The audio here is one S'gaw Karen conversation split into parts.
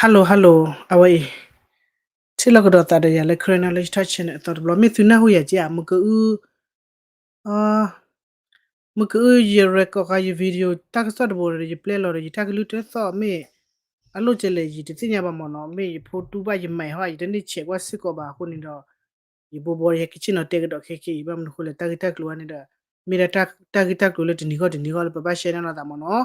Hello hello, အဝဲအံၤ ထံၣ်လိာ်ကဒီးသးဒီးယၤလၢ Karen Knowledge Talk Channel အသီတဘျီ, မ့ၢ်သုနၢ်ဟူယၤက့ဧါ, မုၢ်ကအု မုၢ်ကအု ယ record ဃာ်ယ video တၢ်ကစီၣ်တဘိဒီး ယပျဲလီၤဒီး ယတၢ်ကလုၢ်တသီၣ်မ့ၢ် အလိၣ်ကလဲၣ် ယတသ့ၣ်ညါဘၣ်မ့ၢ်နီၤ, မ့ၢ်ယဖိတူၢ်ဘၣ်ယမဲာ်ဟီ ယတန့ၢ်ဆဲးကွၢ်စ့ၢ်ကီးဘၣ်အဃိန့ၣ်ဒီး ယဘိဘိယဟဲက့ၤဆ့ၣ်နီၤတဲကဒီးခဲခဲအံၤ ဘၣ်မနုၤဃိလဲၣ် တၢ်ဂ့ၢ်တၢ်ကျိၤန့ၣ်ဒီး မ့ၢ်ဒၣ်တၢ်ဂ့ၢ်တၢ်ကျိၤလၢတနံၤဂီၢ်တနံၤဂီၢ်လၢပဘၣ် share န့ၢ်လိာ်သးမ့ၢ်နီၤ.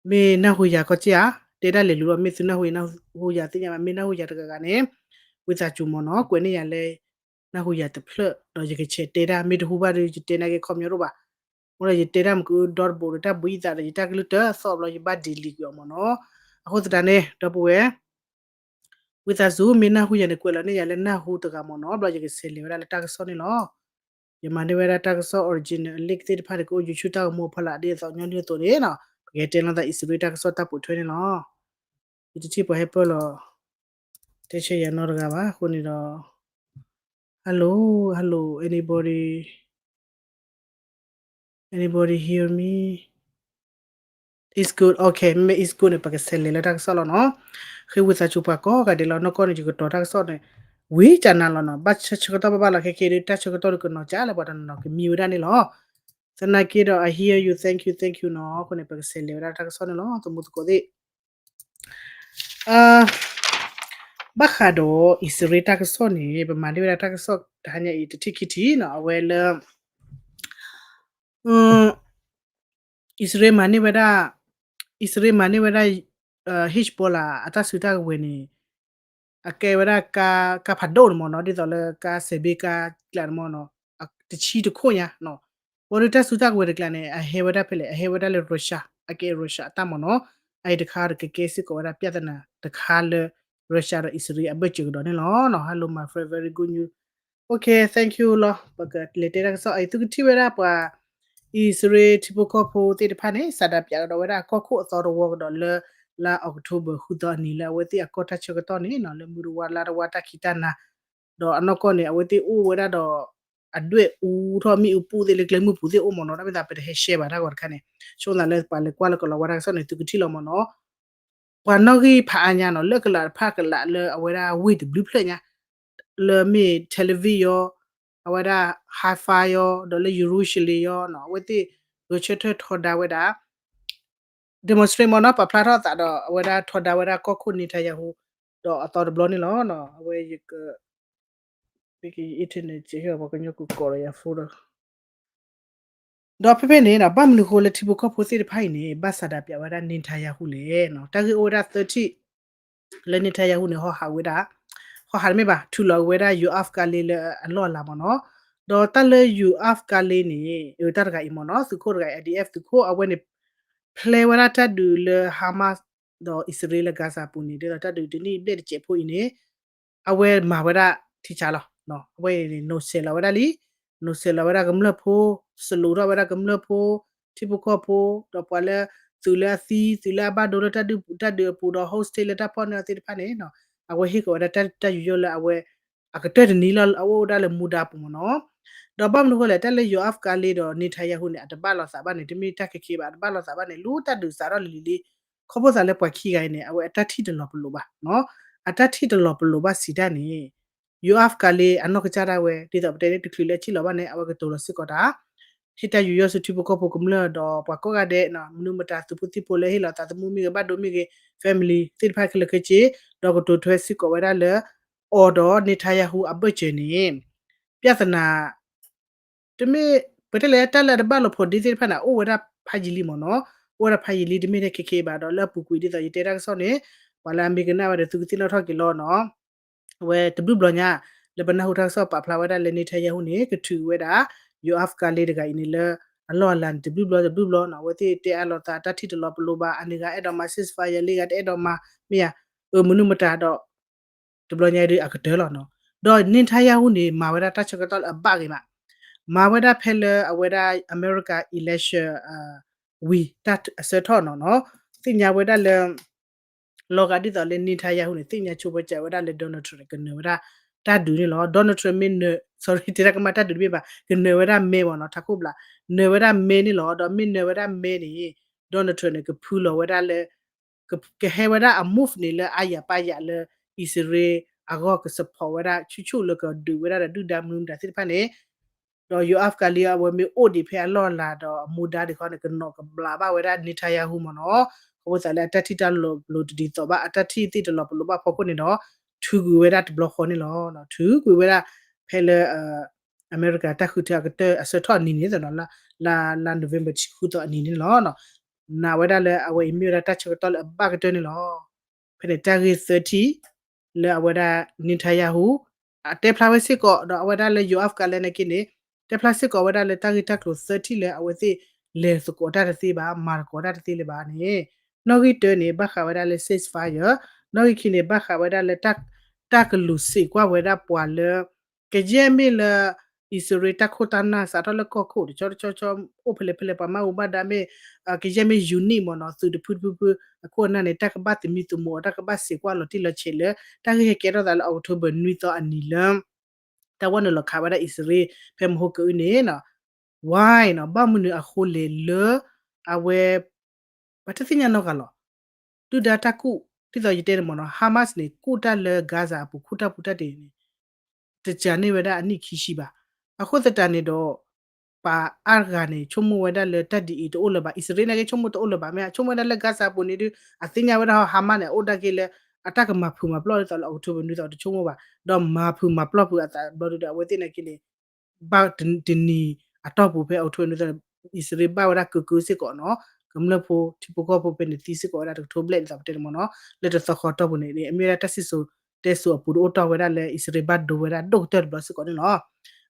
မ့ၢ်နၢ်ဟူယၤကီၢ်စ့ၢ်ဧါ, တဲတၢ်လဲၤလူၤလီၤ, မ့ၢ်သုနၢ်ဟူယၤ နၢ်ဟူယၤသ့ၣ်ညါဘၣ်, မ့ၢ်နၢ်ဟူယၤတဂၤဂၤန့ၣ် ဝံသးစူၤမ့ၢ်နီၤ ကွဲးန့ၢ်ယၤလၢ နၢ်ဟူယၤတဖျၢၣ် ဒီးယကဆဲးတဲတၢ်, မ့ၢ်တဟူဘၣ်ဒီး ယတဲနာ်က့ခီပညီတအိၣ်ဘၣ်. အဃိဒီးယတဲတၢ်မုၢ်ကအုဒီတဘိဒီး တၢ်ဘှံးယသးဒီး ယတၢ်ကလုၢ်တသီၣ်ဘျီ ယဘၣ် delete ကွံာ်အီၤမ့ၢ်နီၤ. အဃိသတးန့ၣ် ဒီပုၢ်ဝဲၢ် ဝံသးစူၤ မ့ၢ်နၢ်ဟူယၤန့ၣ် ကွဲးလီၤန့ၢ်ယၤလၢနၢ်ဟူတဂၤမ့ၢ်နီၤ, ဘျီယကဆဲးလဲၤဝဲဒၣ်လၢတၢ်ကစီၣ်န့ၣ်လီၤ. ယမၤန့ၢ်ဝဲဒၣ်တၢ်ကစီၣ် original link သ့ၣ်တဖၣ်န့ၣ် ကအိၣ် YouTube တၢ်ဂီၤမူအဖီလာ်ဒ်သိးညီနုၢ်အသိးန့ၣ်နီၤ, ပကဟဲတဲလိာ်သးအံၣ်စရ့လးတၢ်ကစီၣ်တၢ်ပိာ်ထွဲန့ၣ်လီၤ. ယတထံၣ်ပှၤဟဲပၢၢ်လီၤ တဲဆၢယၤနီတဂၤဘၣ်, အဃိန့ၣ်ဒီး hello hello, anybody, anybody hear me? It's good, okay, မ့မ့ၢ် it's good န့ၣ် ပကဆဲးလဲၤလၢတၢ်ကစီၣ်လီၤနီၤ. ဃ့ဝံသးစူၤပှၤကိးဂၤဒဲးလီၤ, နီၢ်ကီၢ်န့ၣ် ယကတီၤတၢ်ကစီၣ်န့ၣ် ဝံၤကနၤလီၤနီၤ, ဘၣ်ဆၢဆၢကတီၢ်ဘၣ်ဘၣ်လီၤခဲခဲဒီး တၢ်ဆၢကတီၢ်ဒီးကနီၤကၠးလၢပှၤတနီၤနီၤကမံဝဲဒၣ်န့ၣ်လီၤ. သနာ်က့ဒီး I hear you, thank you, thank you နီၤ, အဃိန့ၣ် ပကဆဲးလဲၤဝဲဒၣ်တၢ်ကစီၣ်န့ၣ်လီၤ, သမူသကိးသ့ၣ် ဘၣ်ဃးဒီးအံၣ်စရ့လးတၢ်ကစီၣ်န့ၣ် ပမၤန့ၢ်ဝဲဒၣ်တၢ်ကစီၣ်တဟါညါအံၤ တထံၣ်ခံထံၣ်နီၤ, အဝဲလၢ အံၣ်စရ့လးမၤန့ၢ်ဝဲဒၣ်, အံၣ်စရ့လးမၤန့ၢ်ဝဲဒၣ် Hezbollah အတၢ်စုတၢ်ကဝဲၤန့ၣ် အကဲဝဲဒၣ်ကါဖးဒိၣ်န့ၣ်မ့ၢ်နီၤ, ဒ်သိးလၢကါစဲးဘ့ကါကျးန့ၣ်မ့ၢ်နီၤ, တဆံတခိၣ်ညါနီၤ. ဘၣ်ဒီးတၢ်စုတၢ်ကဝဲၤတကျးန့ၣ် အဟဲဝဲဒၣ်ဖဲလဲၣ်, အဟဲဝဲဒၣ်လၢ Russia, အကဲ Russia အတၢ်မ့ၢ်နီၤ. အအံၤတခါဒီးကကဲစ့ၢ်ကီးဝဲဒၣ် ပြဿနာ တခါလၢ Russia ဒီးအံၣ်စရ့လးအဘၢၣ်စၢၤကဒီးန့ၣ်လီၤ. Hello my friend, very good news. Okay, thank you လီၤ. ပကလဲၤတဲတၢ်ကစီၣ်အံၤ သုကထံၣ်ဝဲဒၣ်ပှၤ အံၣ်စရ့လးထံဖိကီၢ်ဖိသ့ၣ်တဖၣ်န့ၣ် စးဒးပၠးကဒီးဝဲဒၣ်အကီၢ်ခိၣ်အသီတဝီကဒီးလၢ လါ October ဃုသီအနံၤလၢအဝဲသ့ၣ်အကီၢ်တၢ်ဆၢကတီၢ်န့ၣ်နီၤ, လၢမုၢ်တဝါလါတဝါတၢ်ခံးတၢ်နၤ, ဒီးအနီၢ်ကီၢ်န့ၣ် အဝဲသ့ၣ်အိၣ်ဝဲဒၣ်ဒီး အဒွဲၣ်အူထီၣ်မ့ၣ်အူပူၣ်သ့ၣ်လၢကျဲမုၢ်ပူၤသ့ၣ်အိၣ်မ့ၢ်နီၤ, တၢ်မ့ၢ်သးပတဟဲရှဲဘၣ်တၢ်ဂီၤတခါန့ၣ်, ဆိသးလၢပှၤလဲၤကွၢ်လၢကလီၤဝါတၢ်ကစီၣ်န့ၣ် သုကထံၣ်လီၤမ့ၢ်နီၤ. ပှၤနီၣ်ဂံၢ်ဖးအါညါနီၤ လၢကလးတဖၣ်ကလးလၢအဝဲဒၣ်ဝ့ၢ်တဘျုးဖျၢၣ်ညါ လၢမ့ၢ် Tel Aviv ယီၤ, အဝဲဒၣ် Haifa ယီၤ, ဒီးလၢ Jerusalem ယီၤနီၤ, အဝဲသ့ၣ်ဂဲၤဆၢထၢၣ်ထီဒါဝဲဒၣ် demonstrate မ့ၢ်နီၤ, ပာ်ဖျါထီၣ်အသးဒီး အဝဲဒၣ်ထီဒါဝဲဒၣ်ကီၢ်ခိၣ် Netanyahu ဒီးအသီတဘျီန့ၣ်လီၤ. အဝဲယက internet ပှၤကညီကကိးဒီးယၤ phone ဒီး ဒီးဖဲဖဲန့ၣ် ဘၣ်မနုၤဃိလၢထံဖိကီၢ်ဖိသ့ၣ်တဖၣ်အံၤန့ၣ် ဘၣ်စးဒးပၠးဝဲဒၣ် Netanyahu လဲၣ်နီၤ, တၢ်ဂ့ၢ်အိၣ်ဝဲဒၣ်သၢထံၣ် လၢ Netanyahu န့ၣ် ဟီဟးဝဲဒၣ်, ဟီဟးတမ့ၢ်ဘၣ် ထုးလီၤဝဲဒၣ် Yoav Gallant လၢအလီၢ်အလၤမ့ၢ်နီၤ. ဒီးတၢ်လၢ Yoav Gallant န့ၣ် တၢ်တဂၤအံၤမ့ၢ်နီၤ သုးခိၣ်တဂၤအံၤ I D F သုးခိၣ်အဝဲန့ၣ် ဖျဲဝဲဒၣ်တၢ်ဒုးလၢ Hamas ဒီးအံၣ်စရ့လးလၢ Gaza ပူၤန့ၣ် ဒ်သိးတၢ်ဒုးတနံၣ်ဘျဲၣ်တစဲးဖိအံၤန့ၣ် အဝဲမၤဝဲဒၣ်ထံဆါလီၤ. အဝဲန့ၣ် နီၤဆဲးလီၤဝဲဒၣ်လံ, နီၤဆဲးလီၤဝဲဒၣ်ကမျၢၢ်ဖိ, စလူးထီၣ်ဝဲဒၣ်ကမျၢၢ်ဖိ, ထံဖိကီၢ်ဖိ, ဒီးပှၤလၢ သုးလၢအသံ, သုးလၢအဘၣ်ဒိလၢတၢ်ဒုးတၢ်ဒုးအပူၤဒီး hostage လၢတၢ်ဖီၣ်န့ၢ်အီၤသ့ၣ်တဖၣ်န့ၣ် အဝဲဟ့ၣ်ကီးဝဲဒၣ်တၢ်ယူးယီၣ်လၢအဝဲ အကတၢၢ်တနံၤလီၤ အအိၣ်ဝဲဒၣ်လၢမူဒါပူၤမ့ၢ်နီၤ. ဒီးဘၣ်မနုၤဃိလဲၣ် တၢ်လၢ Yoav Gallant ဒီး Netanyahu န့ၣ် အတဘၣ်လိာ်သးဘၣ်န့ၣ် တမ့ၢ်တၢ်ခဲခဲဘၣ်, အတဘၣ်လိာ်သးဘၣ်န့ၣ် လၢတၢ်ဒုးစးထီၣ်လံၤလံၤလံၤ ခီဖျိသးလၢပှၤခံဂၤအံၤန့ၣ် အဝဲအတၢ်ထံၣ်တလီၤပလိာ်ဘၣ်, အတၢ်ထံၣ်တလီၤပလိာ်ဘၣ်စံးတၢ်န့ၣ် Yoav Gallant အနီၢ်ကစၢ်ဒၣ်ဝဲ ဒ်သိးပတဲန့ၣ် တချုးလၢအထံၣ်လီၤဘၣ်န့ၣ် အဝဲကတိၤလီၤစ့ၢ်ကီးတၢ် ဟ့ၣ်တၢ်ယူးယီၣ်ဆူထံဖိကီၢ်ဖိကမျၢၢ်ဒီးပှၤကိးဂၤဒဲး မနုၤမတၤသုးဖိသံၣ်ဖိလၢဟ့ၣ်လီၤသးသမူမ့ၢ်ဂ့ၤ ဘၣ်ဒိမ့ၢ်ဂ့ၤ family သ့ၣ်တဖၣ်ခဲလၢာ်ခဲဆ့ ဒီးကတိၤထွဲစ့ၢ်ကီးဝဲဒၣ်လၢ အီၤဒီး Netanyahu အဘၢၣ်စၢၤန့ၣ် ပြဿနာ တမ့ၢ် ပတဲလဲၣ်တၢ်လၢအတဘၣ်လိာ်ဖိးဒ့သ့ၣ်တဖၣ်န့ၣ် အိၣ်ဝဲဒၣ်ဖးယံာ်လံမ့ၢ်နီၤ, အိၣ်ဝဲဒၣ်ဖးယံာ်လံ တမ့ၢ်ထဲခဲခဲဘၣ်ဒီး လၢအပူၤကွံာ်ဒ်သိးယတဲတၢ်ကစီၣ်န့ၣ် ပှၤလၢအမ့ၢ်ကနၣ်ဝဲဒီးသုကသ့ၣ်နီၣ်ထီၣ်က့ၤလီၤနီၤ. အဝဲတဘျုးဘျီညါ လၢပနၢ်ဟူတၢ်ကစီၣ်ပာ်ဖျါဝဲဒၣ်လၢ Netanyahu န့ၣ် ကထုးဝဲဒၣ် Yoav Gallant တဂၤအံၤန့ၣ်လၢ အလီၢ်အလၤန့ၣ် တဘျုးဘျီတဘျုးဘျီနီၤ, အဝဲသ့ၣ်တဲအါလိာ်သး တၢ်ထံၣ်တလီၤပလိာ်ဘၣ်, အန့ၣ်ဂၤအဲၣ်ဒိးမၤ ceasefire လံဂၤတအဲၣ်ဒိးမၤ မ့ၢ်ယၤ အမနုၤမတၤဒီး တဘျီညါဒ်အကတၢၢ်လီၤနီၤ. ဒီး Netanyahu န့ၣ် မၤဝဲဒၣ်တၢ်ဆၢကတီၢ်လၢအဘၣ်ဂ့ၤမး, မၤဝဲဒၣ်ဖဲလၢအဝဲဒၣ် America election ဝံၤတၢ်အဆၢထီၣ်နီၤနီၤ, သ့ၣ်ညါဝဲဒၣ်လၢ လီၤဂာ်ဒ်သိးလၢ Netanyahu န့ၣ် သ့ၣ်ညါဆိပၢစးဝဲဒၣ်လၢ Donald Trump န့ၣ် ကနၢၤဝဲဒၣ်တၢ်ဒုးန့ၣ်လီၤ. Donald Trump မ့ၢ်နၢၤ sorry တဲဒၣ်ကမၣ်တၢ်ဒုးတမ့ၢ်ဘၣ်, ကနၢၤဝဲဒၣ်မဲမ့ၢ်နီၤ, ထးခိၣ်ဘျး နၢၤဝဲဒၣ်မဲန့ၣ်လီၤ. ဒီးမ့ၢ်နၢၤဝဲဒၣ်မဲန့ၣ် Donald Trump န့ၣ် ကဖုလီၤဝဲဒၣ်လၢ ကဟဲဝဲဒၣ်အ move န့ၣ်လၢအါယၤပါယၤလၢ အံၣ်စရ့လးအဂီၢ် က support ဝဲဒၣ်ဆူၣ်ဆူၣ်လၢကဒုးဝဲဒၣ်ဒီးဒုၣ်ဒါမနုၤမတၤသ့ၣ်တဖၣ်န့ၣ် ဒီး Yoav Gallant အဝဲမ့ၢ်အိၣ်ဒံးဖဲအလီၢ်အလၤဒီးအမူဒါဒံးဃီန့ၣ် ကနီၣ်ကဘျးဘၣ်ဝဲဒၣ် Netanyahu မ့ၢ်နီၤ, ခီဖျိသးလၢအတၢ်ထံၣ်တၢ်လိၤတဒ်သိးဘၣ် အတၢ်ထံၣ်သ့ၣ်တလီၤပလိာ်ဘၣ်ဖီခိၣ်န့ၣ်ဒီး ထုးကွံာ်ဝဲဒၣ်တဘျီဃီန့ၣ်လီၤ. ထုးကွံာ်ဝဲဒၣ် ဖဲလၢ အမဲရကၤတၢ်ဃုထၢအကတၢၢ်အဆၢထီၣ်အနံၤန့ၣ် လါ November တဆံဃုသီအနံၤန့ၣ်လီၤ. နာ်ဝဲဒၣ်လၢအဝဲအံၤမ့ၢ်ဝဲဒၣ်တၢ်ဆၢကတီၢ်လၢအဘၣ်ကတၢၢ်န့ၣ်လီၤ. ဖဲန့ၣ်တၢ်ဂ့ၢ်သၢထံၣ် လၢအဝဲဒၣ် Netanyahu အတဲဖျါဝဲစ့ၢ်ကီး ဒီးအဝဲဒၣ်လၢ Yoav Gallant နာ်က့န့ၣ် တဲဖျါစ့ၢ်ကီးဝဲဒၣ်လၢတၢ်ဂ့ၢ်တၢ်ကျိၤသၢထံၣ်လၢအဝဲသ့ၣ်လဲၤသကိးတၢ်တသ့ဘၣ် မၤသကိးတၢ်တသ့လၢၤဘၣ်န့ၣ် နီၣ်ဂံၢ်တၢန့ၣ် ဘၣ်ဃးဝဲဒၣ်လၢ ceasefire, နီၣ်ဂံၢ်ခံန့ၣ် ဘၣ်ဃးဝဲဒၣ်လၢ တၢ်ကလူၤစံးကွၢ်ဝဲဒၣ်ပှၤလၢ ကယဲၢ်မ့ၢ်လၢ အံၣ်စရ့လးတၢ်ခိၣ်တၢ်နၢ်စးထီၣ်လၢကီၢ်ခိၣ်တဆီတဆီဆီ အိၣ်ဖဲလဲၣ်ဖဲလဲၣ် ပှၤမၤအူဘၣ်ဒါမ့ၢ် ကယဲၢ်မ့ၢ် unit မ့ၢ်နီၤ သုးတဖုတဖုဖု အခိၣ်အနၢ်န့ၣ် တၢ်ကဘၣ်သမံသမိး တၢ်ကဘၣ်စံးကွၢ်လီၤတံၢ်လီၤဆဲးလၢ တၢ်ဂ့ၢ်ဟဲကဲထီၣ်သးလၢ October နွံသီအနံၤလၢ တၢ်ဝဲနုာ်လီၤခးဝဲဒၣ်အံၣ်စရ့လး ဖဲမဟိကအုန့ၣ်နီၤ ဝါနီၤ ဘၣ်မနုၤအဃိလဲၣ်လၢ အဝဲ ပှၤတသ့ၣ်ညါနီတဂၤလီၤ. ဒုၣ်ဒါတၢ်ကူၣ် ဒ်သိးယတဲန့ၣ်မ့ၢ်နီၤ Hamas န့ၣ် ကူၣ်တၢ်လၢ Gaza အပူၤ ခူၣ်တၢ်ပူၤတၢ်ဒဲးန့ၣ် တစှၤန့ၢ်ဝဲဒၣ်အနံၣ်ခံဆံဘၣ်. အဃိသတးန့ၣ်ဒီး ပှၤအါဂၤန့ၣ် ဆိကမိၣ်ဝဲဒၣ်လၢတၢ်ဒ်အံၤတအိၣ်လၢၤဘၣ်. အံၣ်စရ့လးနာ်က့ဆိကမိၣ်တအိၣ်လၢၤဘၣ် မ့ၢ်ဆိကမိၣ်ဝဲဒၣ်လၢ Gaza အပူၤန့ၣ်ဒုး အသ့ၣ်ညါဝဲဒၣ် Hamas န့ၣ် အအိၣ်ဒၣ်က့ၤလၢ အတၢ်ကမၤဖုးမၤပျီၢ်ဒ်သိးလၢ October နွံသီတဆိကမိၣ်ဘၣ်. ဒီးမၤဖုးမၤပျီၢ်ဖုးအသးဘျီဒုးဒီး အဝဲသ့ၣ်နာ်က့န့ၣ် ဘၣ်တနံၤအတီၢ်ပူၤဖဲ October နွံသီ အံၣ်စရ့လးဘၣ်ဝဲဒၣ်ကကၢစ့ၢ်ကီးနီၤ ကမျၢၢ်ဖိထံဖိကီၢ်ဖိဖဲန့ၣ်သံစ့ၢ်ကီးဝဲဒၣ်တကထိဘျဲၣ်ဒ်သိးပတဲန့ၣ်မ့ၢ်နီၤ လၢတသီဃီတီၢ်ပူၤန့ၣ် အမ့ၢ်ဝဲဒၣ်တၢ်စံၣ်စိၤတဲစိၤအပူၤတအိၣ်တီၢ်ဝဲဒၣ်လၢ အံၣ်စရ့လးဘၣ်ဒိဝဲဒၣ်ဒိၣ်ကတၢၢ်တဘျီစ့ၢ်ကီးန့ၣ်လီၤ.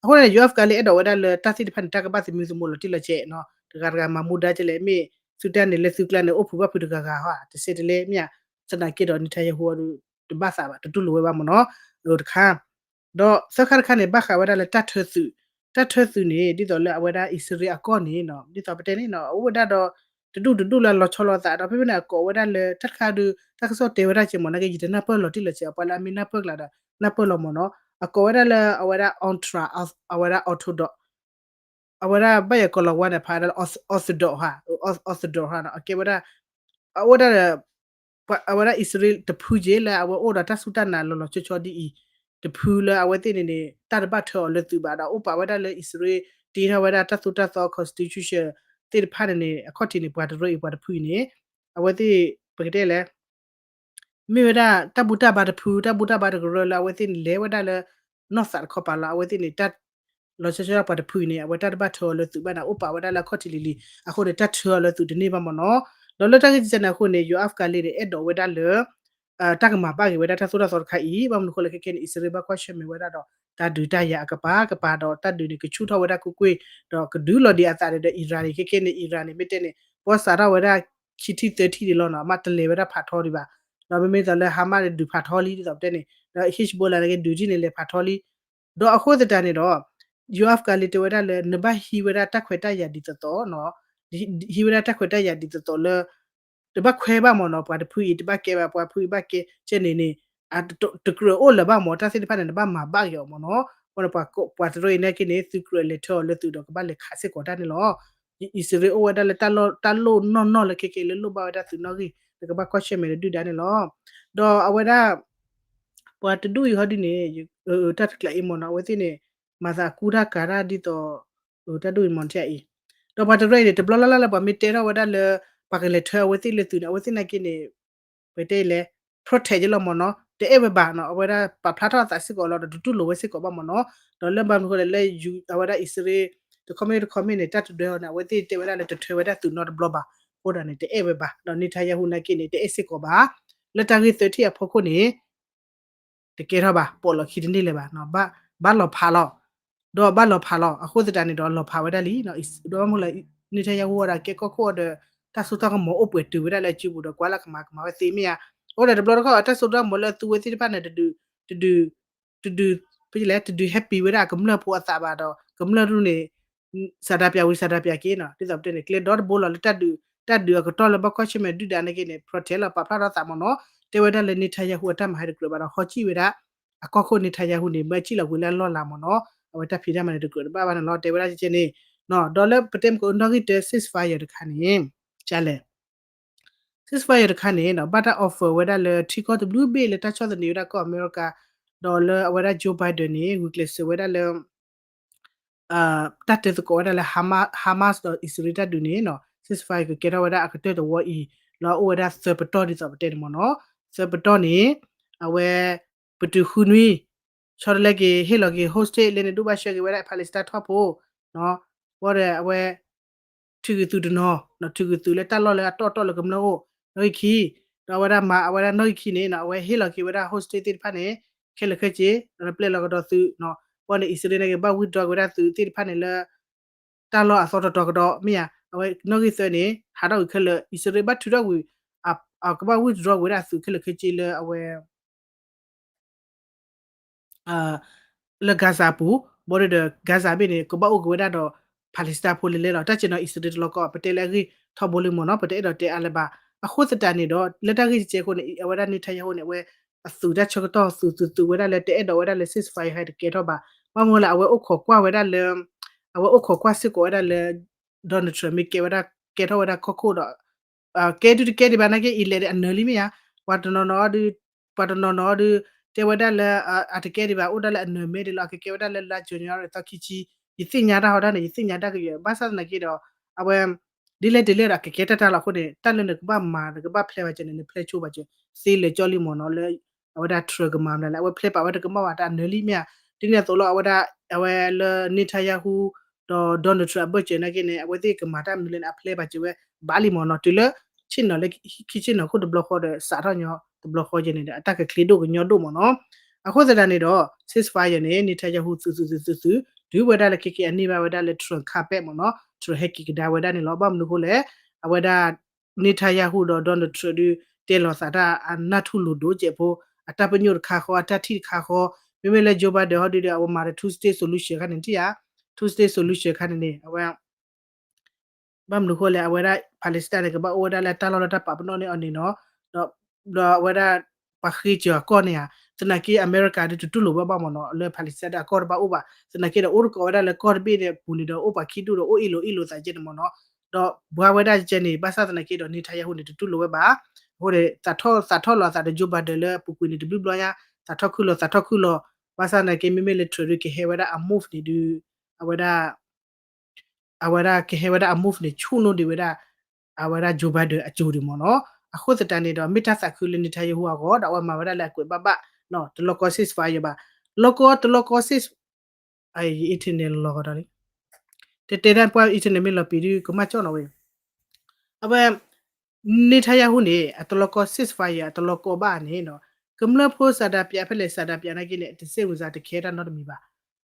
အဃိန့ၣ် Yoav Gallant အဲၣ်ဒိးဝဲဒၣ်လၢတၢ်သ့ၣ်တဖၣ်န့ၣ် တၢ်ကဘၣ်သမံသမိးလီၤတံၢ်လီၤဆဲးနီၤ တဂၤတဂၤမၤမူဒါကလဲၣ် မ့ၢ်သုတၢ်န့ၣ်လၢသုကျါန့ၣ် အိၣ်ဖုးဘၣ်ဖုးတဂၤဂၤဟီ တစဲးတလဲမ့ၢ်ဧါ သနာ်က့ဒီး Netanyahu အီၤဒုး တဘၣ်သးဘၣ် တတူၢ်လိာ်ဝဲဘၣ်မ့ၢ်နီၤ တခါ ဒီးသၢခါတခါန့ၣ် ဘၣ်ဃးဝဲဒၣ်လၢတၢ်ထၢသုး, တၢ်ထၢသုးန့ၣ် ဒ်သိးလၢအဝဲဒၣ်အံၣ်စရ့လးအကီၢ်န့ၣ်နီၤ ဒ်သိးပတဲန့ၣ်နီၤ အအိၣ်ဝဲဒၣ်ဒီး တဒူၣ်တဒူၣ်လၢအလီၤဆီလိာ်အသးဒီး ဖဲဖဲန့ၣ် အကိးဝဲဒၣ်လၢ တၢ်တခါဒုး တၢ်ကစီၣ်တဲဝဲဒၣ်ကဲမ့ၢ်နီၤ ကယတနၢ်ပၢၢ်လီၤတံၢ်လီၤဆဲး ပှၤလၢအမ့ၢ်နၢ်ပၢၢ်ကျါဒီး နၢ်ပၢၢ်လီၤမ့ၢ်နီၤ အကိးဝဲဒၣ်လၢအဝဲဒၣ် ultra အဝဲဒၣ် orthodox အဝဲဒၣ်ဘၣ်ယၤကီၤလီၤဝါန့ၣ် ဖးဒၣ်လၢ orthodox ဟါ orthodox ဟါနီၤ အကဲဝဲဒၣ် အအိၣ်ဒၣ်ဒီး အဝဲဒၣ်အံၣ်စရ့လးတဖုက့လၢအဝဲအိၣ်ဒီးတၢ်စူၢ်တၢ်နာ်လီၤလီၤဆီဆီဒ်အံၤ, တဖုလၢအဝဲသ့ၣ်န့ၣ်န့ၣ် တၢ်တဘၣ်ထၢအီၤလၢသုးဘၣ်ဒီး အိၣ်ပာ်ဝဲဒၣ်လၢအံၣ်စရ့လး တ့ထီၣ်ဝဲဒၣ်တၢ်သိၣ်တၢ်သီ constitution သ့ၣ်တဖၣ်န့ၣ်န့ၣ် အခီၣ်ထံးန့ၣ် ပှၤတရၢအံၤပှၤတဖုအံၤန့ၣ် အဝဲသ့ၣ် ပကတဲလဲၣ် မ့ၢ်ဝဲဒၣ်တၢ်ဘူၣ်တၢ်ဘါတဖု တၢ်ဘူၣ်တၢ်ဘါတကရၢလၢအဝဲသ့ၣ်န့ၣ် လဲၤဝဲဒၣ်လၢ နီၢ်သးတခီပၤလီၤ. အဝဲသ့ၣ်န့ၣ် တၢ်လီၤဆီဆီဒၣ်ပှၤတဖုအံၤန့ၣ် အဝဲတၢ်တဘၣ်ထၢအီၤလၢသုးဘၣ်န့ၣ် အိၣ်ပာ်ဝဲဒၣ်လၢအခီၣ်ထံးလံၤလံၤ အဃိန့ၣ် တၢ်ထၢအီၤလၢသုးတန့ၢ်ဘၣ်မ့ၢ်နီၤ. ဒီးလၢတၢ်ဂ့ၢ်ကဲန့ၣ်အဃိန့ၣ် ယိၤအၣ်ဖးကလ့န့ၣ် အဲၣ်ဒိးဝဲဒၣ်လၢ တၢ်ကမၤဘၣ်က့ၤဝဲဒၣ်တၢ်သိၣ်တၢ်သီတခါအံၤ ဘၣ်မနုၤအဃိလဲၣ်ခဲကဲန့ၣ် အံၣ်စရ့လးဘၣ်ကွၢ်ဆၢၣ်မဲာ်ဝဲဒၣ်ဒီး တၢ်ဒုးတၢ်ယၤအကပၤကပၤဒီး တၢ်ဒုးန့ၣ် ကဆူၣ်ထီၣ်ဝဲဒၣ်ကွ့ၢ်ကွ့ၢ် ဒီးကဒုးလီၤဒံးအသးဒီး အံရၣ်န့ၣ် ခဲကဲန့ၣ် အံရၣ်န့ၣ် မ့ၢ်တဲန့ၣ် ဘီစးထီၣ်ဝဲဒၣ် ခံထံၣ်သၢထံၣ်ဒံးလီၤနီၤ မ့ၢ်တလဲၤဝဲဒၣ်ဖးထီဒံးဘၣ်. ဒီးမ့မ့ၢ်သိးလၢ Hamas န့ၣ် ဒုးဖးထီလံ ဒ်သိးပတဲန့ၣ် ဒီး Hezbollah န့ၣ်က့ ဒုးထံၣ်န့ၣ် လဲၤဖးထီလံ ဒီးအဃိသတးန့ၣ်ဒီး ယိၤအၣ်ဖးကလ့တဲဝဲဒၣ်လၢ နဘၣ်ဟံးဝဲဒၣ်တၢ်ခွဲးတၢ်ယာ်ဒ်သိးသိးနီၤ ဟံးဝဲဒၣ်တၢ်ခွဲးတၢ်ယာ်ဒ်သိးသိးလၢ တဘၣ်ခွဲးဘၣ်မ့ၢ်နီၤ ပှၤတဖုအံၤတဘၣ်ကဲဘၣ် ပှၤဖုအံၤဘၣ်ကဲ ကဲန့ၣ်န့ၣ် တကြၢးအိၣ်လၢၤဘၣ်မ့ၢ် တၢ်သ့ၣ်တဖၣ်န့ၣ် နဘၣ်မၤဘၣ်က့ၤအီၤမ့ၢ်နီၤ အဃိန့ၣ် ပှၤတရၢအံၤနာ်က့န့ၣ် သုးကြၢးလဲၤထၢအီၤလၢသုးဒီးကဘၣ်လဲၤခးစ့ၢ်ကီးတၢ်န့ၣ်လီၤ. အံၣ်စရ့လးအိၣ်ဝဲဒၣ်လၢတၢ်လိၣ်နီၢ်နီၢ်လၢခဲကဲလၢလိၣ်ဘၣ်ဝဲဒၣ်သုးနီၣ်ဂံၢ် လၢကဘၣ်ကွၢ်ဆၢၣ်မဲာ်လၢဒုၣ်ဒါန့ၣ်လီၤ. ဒီးအဝဲဒၣ် ပှၤတဒူၣ်အံၤဟီဒ်န့ၣ် တၢ်တကျးအံၤမ့ၢ်နီၤ အဝဲသ့ၣ်န့ၣ် မၤသးအကူတၢ်ကၤတၢ်ဒ်သိး တၢ်ဒူၣ်အံၤမ့ၢ်နီၤ အံၤ ဒီးပှၤတရၢအံၤန့ၣ် တဘျီလၢ်လၢ်လၢပှၤမ့ၢ်တဲထီၣ်ဝဲဒၣ်လၢ ပှၤကလဲၤထၢအဝဲသ့ၣ်လၢသုးန့ၣ် အဝဲသ့ၣ်နာ်က့န့ၣ် ပတဲလဲၣ် protect ယလီၤမ့ၢ်နီၤ တအဲၣ်ဝဲဘၣ်နီၤ အဝဲဒၣ်ပာ်ဖျါထီၣ်အသးစ့ၢ်ကီးလီၤဒီးတတူၢ်လိာ်ဝဲစ့ၢ်ကီးဘၣ်မ့ၢ်နီၤ ဒီးလၢဘၣ်မနုၤအဃိလဲၣ်လၢ အဝဲဒၣ်အံၣ်စရ့လး တခီမ့ၢ်တခီမ့ၢ်န့ၣ် တၢ်တဒၢအီၤန့ၣ် အဝဲသ့ၣ်တဲဝဲဒၣ်လၢတထၢဝဲဒၣ်သုးနီတဘျီဘၣ် အဃိဒၣ်န့ၣ် တအဲၣ်ဝဲဘၣ် ဒီး Netanyahu နာ်က့န့ၣ် တအဲၣ်စ့ၢ်ကီးဘၣ် လၢတၢ်ဂ့ၢ်သၢထံၣ်အဖီခိၣ်န့ၣ် တကဲထီၣ်ဘၣ် ပိာ်လီၤခံတန့ၢ်လၢၤဘၣ် ဘၣ်လီၤဖးလီၤ ဒီးဘၣ်လီၤဖးလီၤ အဃိသတးန့ၣ်ဒီးလီၤဖးဝဲဒၣ်လံ ဒီးဘၣ်မနုၤလဲၣ် Netanyahu အီၤဒီးကဲကီၢ်ခိၣ်အီၤဒီး တၢ်စိတၢ်ကမီၤအိၣ်ပှဲၤတုၤဝဲဒၣ်လၢအစုပူၤဒီး ကွၢ်လၢကမၤကမၤဝဲသ့မ့ၢ်ဧါ အဃိဒီးတဘျီတခီၣ် တၢ်စိတၢ်ကမီၤလၢအသူဝဲသ့ၣ်တဖၣ်န့ၣ် တဒုး တဒုး တဒုး ဖဲလဲၣ် တဒုး happy ဝဲဒၣ်ကမျၢၢ်ဖိအသးဘၣ်ဒီး ကမျၢၢ်တဒူၣ်န့ၣ် စၤဒါပၠးဝံၤစၤဒါပၠးက့ၤနီၤ ဒ်သိးပတဲန့ၣ် ကျဲဒီတဘိလီၤလၢတၢ်ဒုး တၢ်ဒုးအကတီၢ်လၢဘၣ်ကွၢ်ဆၢၣ်မဲာ်ဒုၣ်ဒါနာ်က့န့ၣ် protect လီၤ ပာ်ဖျါထီၣ်သးမ့ၢ်နီၤ တဲဝဲဒၣ်လၢ Netanyahu အတၢ်မၤဟဲတကြၢးဘၣ်ဒီး ဟီကံၣ်ဝဲဒၣ် အကီၢ်ခိၣ် Netanyahu န့ၣ် မ့ၢ်အကံၣ်လီၤကွံာ်လၢအလီၢ်လၤမ့ၢ်နီၤ အဝဲတၢ်ဖံးတၢ်မၤန့ၣ်တကြၢးတဘၣ်ဘၣ်န့ၣ်လီၤ တဲဝဲဒၣ်ကဲန့ၣ် ဒီးလၢပတဲမ့ၢ်ကနီၣ်ဂံၢ်တၢ ceasefire တခါန့ၣ် ကလဲၣ် ceasefire တခါန့ၣ်နီၤ ဘၣ်တၢ် offer ဝဲဒၣ်လၢထံကီၢ်တဘျုးဘ့ၣ်လၢတၢ်ဆီၣ်သနံးဝဲဒၣ်ကီၢ်အမဲရကၤ ဒီးလၢအဝဲဒၣ် Joe Biden န့ၣ် ဂုာ်ကျဲးစၢးဝဲဒၣ်လၢ တၢ်တဲသကိးဝဲဒၣ်လၢ Hamas ဒီးအံၣ်စရ့လးတၢ်ဒုးန့ၣ်နီၤ ceasefire ကကဲထီၣ်ဝဲဒၣ်အကတၢၢ်တဝီအံၤ လၢအအိၣ်ဝဲဒၣ်သၢပတီၢ်ဒ်သိးပတဲန့ၣ်မ့ၢ်နီၤ. သၢပတီၢ်န့ၣ် အဝဲ ပတုၤဃုနွံ ဆီတလဲက့ၤ ဟ့ၣ်လီၤက့ၤ hostage လၢန့ၣ်ဒိၣ်ဘၣ်ဆှၢက့ၤဝဲဒၣ် Palestine ထီၣ်ဖိ ဘၣ်ဒီးအဝဲ ထုးက့ၤသုးတနီၤ ထုးက့ၤသုးလၢတၢ်လီၢ်လၢအတီၢ်တီၢ်လၢကမျၢၢ်အိၣ် နီၣ်ဂံၢ်ခံ ဒီးအဝဲဒၣ်မၤအဝဲဒၣ်နီၣ်ဂံၢ်ခံန့ၣ် အဝဲဟ့ၣ်လီၤက့ၤဝဲဒၣ် hostage သ့ၣ်တဖၣ်န့ၣ် ခဲလၢာ်ခဲဆ့ ဒီးပျဲလီၤကဒီးသုး ဘၣ်န့ၣ် အံၣ်စရ့လးန့ၣ်ကဘၣ် withdraw က့ၤဝဲဒၣ်သုးသ့ၣ်တဖၣ်န့ၣ်လၢ တၢ်လီၢ်အသီတတီၤကဒီး မ့ၢ်ဧါ အဝဲနီၣ်ဂံၢ်သၢန့ၣ် ဟးထီၣ်ဝံၤခဲလၢာ် အံၣ်စရ့လးဘၣ်ထုးထီၣ်ကွံာ် ကဘၣ် withdraw ဝဲဒၣ်သုးခဲလၢာ်ခဲဆ့လၢအဝဲ လၢ Gaza အပူၤ ဘၣ်ဒီး Gaza ဘ့ၣ်န့ၣ် ကဘၣ်အိၣ်က့ၤဝဲဒၣ်ဒီး Palestine ဖိလဲၤလဲၤဒီး တၢ်စဲးနီၤ အံၣ်စရ့လးတလီၢ်ကီၢ် ပတဲလၢအဂ့ၢ်ထီဘိလံမ့ၢ်နီၤ ပတအဲၣ်ဒိးတဲအါလၢၤဘၣ်. အဃိသတးန့ၣ်ဒီး လၢတၢ်ဂ့ၢ်ကဲကဲအဃိန့ၣ် အဝဲဒၣ် Netanyahu န့ၣ် အဝဲ အသုးတၢ်ဆၢကတီၢ်သုးသုးသုးဝဲဒၣ်လၢတအဲၣ်ဒိးဝဲဒၣ်လၢ ceasefire တကဲထီၣ်ဘၣ်. ဘၣ်မနုၤလဲၣ် အဝဲအိၣ်ခိးကွၢ်ဝဲဒၣ်လၢ အဝဲအိၣ်ခိးကွၢ်စ့ၢ်ကီးဝဲဒၣ်လၢ Donald Trump မ့ၢ်ကဲဝဲဒၣ် ကဲထီၣ်ဝဲဒၣ်ကီၢ်ခိၣ်ဒီး ကဲဒုတကဲဒံးဘၣ်နာ်က့ အံၤလဲၤဒ်အနၢၤလံမ့ၢ်ဧါ. ပှၤတနီၤနီၤဒီး ပှၤတနီၤနီၤဒီး တဲဝဲဒၣ်လၢ အတကဲဒံးဘၣ် အိၣ်ဒၣ်လၢအနၢၤမ့ၢ်ဒ်လီၤ အကကဲဝဲဒၣ်လၢလါ January သီခံဆံ ယသ့ၣ်ညါတၢ်ဟီဒ်န့ၣ် ယသ့ၣ်ညါတၢ်ကယဲၢ် ဘၣ်ဆၣ်သနာ်က့ဒီး အဝဲ ဒ်လဲၣ်ဒ်လဲၣ်ဒီး အကကဲတၢ်တၢ်လီၤအဃိန့ၣ် တၢ်လၢနကဘၣ်မၤ နကဘၣ်ဖျဲးဘၣ်ကဲန့ၣ် နဖျဲးဆိဘၣ်ကဲ သ့လၢာ်ကၠီလံမ့ၢ်နီၤ လၢ အဝဲဒၣ် Trump ကမၤမနုၤလဲၣ် အဝဲဖျဲးပာ်ဝဲတကမၣ်ဘၣ် တၢ်အနၢၤလံမ့ၢ်ဧါ. ဒ်န့ၣ်အသိးလီၤ အဝဲဒၣ် အဝဲလၢ Netanyahu ဒီး Donald Trump အဘၢၣ်စၢၤနာ်က့န့ၣ် အဝဲသ့ၣ်ကမၤတၢ်မနုၤလဲၣ်န့ၣ် အဖျဲးဘၣ်ကဲဝဲ ဘၣ်လံမ့ၢ်နီၤ တုၤလၢ ဆ့ၣ်နီၤလၢ ခံဆ့ၣ်နီၤခိၣ်တဘျီဃီဒီး စးထီၣ်ညီတဘျီဃီကဲန့ၣ်ဒီး အတၢ်ကချ့ဒိၣ်ကညီဒိၣ်မ့ၢ်နီၤ. အဃိသတးန့ၣ်ဒီး ceasefire န့ၣ် Netanyahu သုးသုးသုးသုးသုး တုၤဝဲဒၣ်လၢခဲက့ၤအန့ၢ်ဘၣ်ဝဲဒၣ်လၢ Trump carpet မ့ၢ်နီၤ Trump ဟဲက့ၤကဒါဝဲဒၣ်န့ၣ်လီၤ. ဘၣ်မနုၤအဃိလဲၣ် အဝဲဒၣ် Netanyahu ဒီး Donald Trump ဒုး တဲလီၤသးတၢ်အနၢ်ထူၣ်လိာ်ဒိၣ်ကဲးဖိ အတၢ်ပညိၣ်တခါဃီ အတၢ်ထံၣ်တခါဃီ မ့မ့ၢ်လၢ Joe Biden ဟီဒုးဒီး အဝဲမၤဒီး two state solution ခါန့ၣ်ထံၣ်ဧါ two state solution ခါန့ၣ်န့ၣ် အဝဲ ဘၣ်မနုၤအဃိလဲၣ် အဝဲဒၣ် Palestine န့ၣ် ကဘၣ်အိၣ်ဝဲဒၣ်လၢတၢ်လီၢ်လၢတၢ်ပာ်ပနီၣ်န့ၢ်အီၤန့ၣ်နီၤ ဒီးအဝဲဒၣ် ပှၤဃ့စၢၤအကီၢ်န့ၣ်ဧါ သနာ်က့ အမဲရကၤဒုးတတူၢ်လိာ်ဝဲဘၣ်မ့ၢ်နီၤ လၢ Palestine ဒုးအကီၢ်တဘၣ်အိၣ်ဘၣ် သနာ်က့ဒီး အိၣ်တကိးဝဲဒၣ်လၢကီၢ်တဘ့ၣ်န့ၣ်အပူၤန့ၣ်ဒီး အိၣ်ပှၤခံဒူၣ်ဒီး အိၣ်အ့ၣ်လိာ်အ့ၣ်လိာ်သးကဲန့ၣ်မ့ၢ်နီၤ ဒီးဘှါဝဲဒၣ်ကဲန့ၣ် ဘၣ်ဆၣ်သနာ်က့ဒီး Netanyahu န့ၣ် တတူၢ်လိာ်ဝဲဘၣ် အဃိန့ၣ် သးထီၣ်သးထီၣ်လီၤအသးဒီး Joe Biden လၢအပူၤကွံာ်န့ၣ် တဘျုးဘျီညါ သးထီၣ်ခုၣ်လီၤသးထီၣ်ခုၣ်လီၤ ဘၣ်ဆၣ်သနာ်က့ မ့မ့ၢ်လၢ Trump ဒုးကဟဲဝဲဒၣ်အ move န့ၣ်ဒုး အဝဲဒၣ် အဝဲဒၣ်ကဟဲဝဲဒၣ်အ move န့ၣ် ဆူၣ်နီၣ်ဒံးဝဲဒၣ် အဝဲဒၣ် Joe Biden အစိၤဒံးမ့ၢ်နီၤ. အဃိသတးန့ၣ်ဒီး မ့ၢ်တၢ်သးခုလၢ Netanyahu အဂီၢ် ဒီးအဝဲမၤဝဲဒၣ်လၢအကွဲးဘၣ်ဘၣ် တလီၢ်ကီ ceasefire ဘၣ်. လီၢ်ကီတလီၢ်ကီ cease ယ internet လီၤကဒီးလံ တဲတဲဒၣ်ပှၤ internet မ့ၢ်လီၤပံာ်ဒုး ကမၣ်ကၠီၣ်နီၤဝဲ အဝဲ Netanyahu န့ၣ် အတလီၢ်ကီ ceasefire အတလီၢ်ကီဘၣ်န့ၣ်နီၤ ကမျၢၢ်ဖိ ဆန္ဒပြ ဖဲလဲၣ် ဆန္ဒပြ နာ်က့န့ၣ် တစိတ်ဝင်စား တခဲတၢ်နီတမံၤ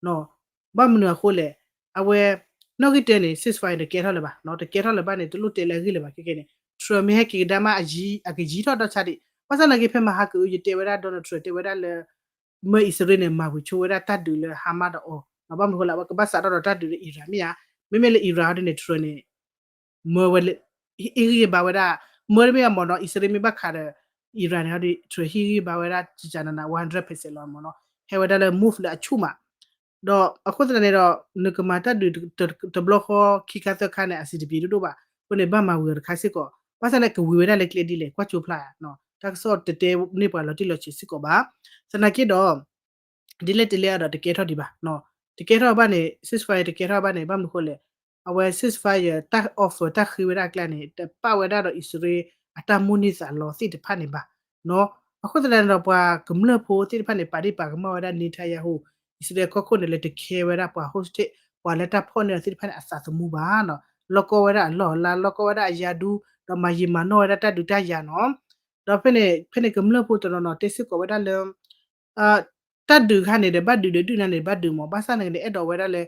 ဘၣ် ဘၣ်မနုၤအဃိလဲၣ် အဝဲ နီၣ်ဂံၢ်တၢန့ၣ် ceasefire တကဲထီၣ်လၢၤဘၣ် တကဲထီၣ်လၢၤဘၣ်န့ၣ် တလိၣ်တဲလၢအဂ့ၢ်လၢၤဘၣ် ခဲကဲန့ၣ် Trump မ့ၢ်ဟဲက့ၤကဒါမး အကယံၤထီၣ်ဒီးဆါဒံး ဘၣ်ဆၣ်သနာ်က့ ဖဲမဟါကအု ယတဲဝဲဒၣ် Donald Trump တဲဝဲဒၣ်လၢ မၢအံၣ်စရ့လးန့ၣ် မၤဝံၤဆိဝဲဒၣ်တၢ်ဒုးလၢ Hamas ဒီးအီၤ ဘၣ်မနုၤအဃိလဲၣ် အဝဲကဘၣ်စးထီၣ်ဒီးတၢ်ဒုးလၢ Iran မ့ၢ်ဧါ မ့မ့ၢ်လၢ Iran ဟီဒ်န့ၣ် Trump န့ၣ် မၢဝဲလၢ ဟ့ၣ်ဂံၢ်ဘါဝဲဒၣ် မၢတမ့ၢ်အမ့ၢ်နီၤ အံၣ်စရ့လးမ့ၢ်ဘၣ်ခးဒီး Iran န့ၣ်ဟီဒ် Trump ဟ့ၣ်ဂံၢ်ဘါဝဲဒၣ် ကကနန one hundred percent လီၤမ့ၢ်နီၤ ဟဲဝဲဒၣ်လၢ move လၢအဆူၣ်မး ဒီးအဃိသတးန့ၣ်ဒီး နကမၤတၢ်ဒုး တဘျီဃီခံခါသၢခါန့ၣ် အဆင်တပြေဒိၣ်ဒိၣ်ဘၣ် အဃိန့ၣ် ဘၣ်မၤဝံၤအီၤတခါစ့ၢ်ကီး ဘၣ်ဆၣ်န့ၣ် ကဝံၤဝဲဒၣ်လၢကျဲဒ်လဲၣ် ကွၢ်ကၠိဖျါ တၢ်ကစီၣ်တတဲန့ၢ်ပှၤလီၤတံၢ်လီၤဆဲးစ့ၢ်ကီးဘၣ် သနာ်က့ဒီး ဒ်လဲၣ်ဒ်လဲၣ်ဒီးတကဲထီၣ်ဒံးဘၣ် တကဲထီၣ်ဘၣ်န့ၣ် ceasefire တကဲထီၣ်ဘၣ်န့ၣ် ဘၣ်မနုၤအဃိလဲၣ် အဝဲ ceasefire တၢ် offer တၢ်ဃ့ဝဲဒၣ်အကျါန့ၣ် တပာ်ဝဲဒၣ်ဒီး အံၣ်စရ့လး အတၢ်မိၣ်န့ၢ်သးလီသ့ၣ်တဖၣ်န့ၣ်ဘၣ် အဃိသတးန့ၣ်ဒီး ပှၤကမျၢၢ်ဖိသ့ၣ်တဖၣ်န့ၣ် ပာ်ဒ့ၣ်ပာ်ကမၣ်ဝဲဒၣ် Netanyahu အံၣ်စရ့လးကီၢ်ခိၣ်န့ၣ် လၢတခဲဝဲဒၣ်ပှၤ hostage ပှၤလၢတၢ်ဖီၣ်န့ၢ်အီၤသ့ၣ်တဖၣ်န့ၣ် အသးသမူဘၣ်နီၤ လီၢ်ကီဝဲဒၣ်အလီၢ်အလၤ လီၢ်ကီဝဲဒၣ်အယၤဒူ ဒီးမၤယံာ်မၤနီၢ်ဝဲဒၣ်တၢ်ဒုးတၢ်ယၤနီၤ ဒီးဖဲန့ၣ် ဖဲန့ၣ်ကမျၢၢ်ဖိတနီၤနီၤတဲစ့ၢ်ကီးဝဲဒၣ်လၢ တၢ်ဒုးခါန့ၣ်ဒီး ဘၣ်ဒုးဒီးဒုးနၤန့ၣ် ဘၣ်ဒုးမး ဘၣ်ဆၣ်န့ၣ်ကန့ၣ် အဲၣ်ဒိးဝဲဒၣ်လၢ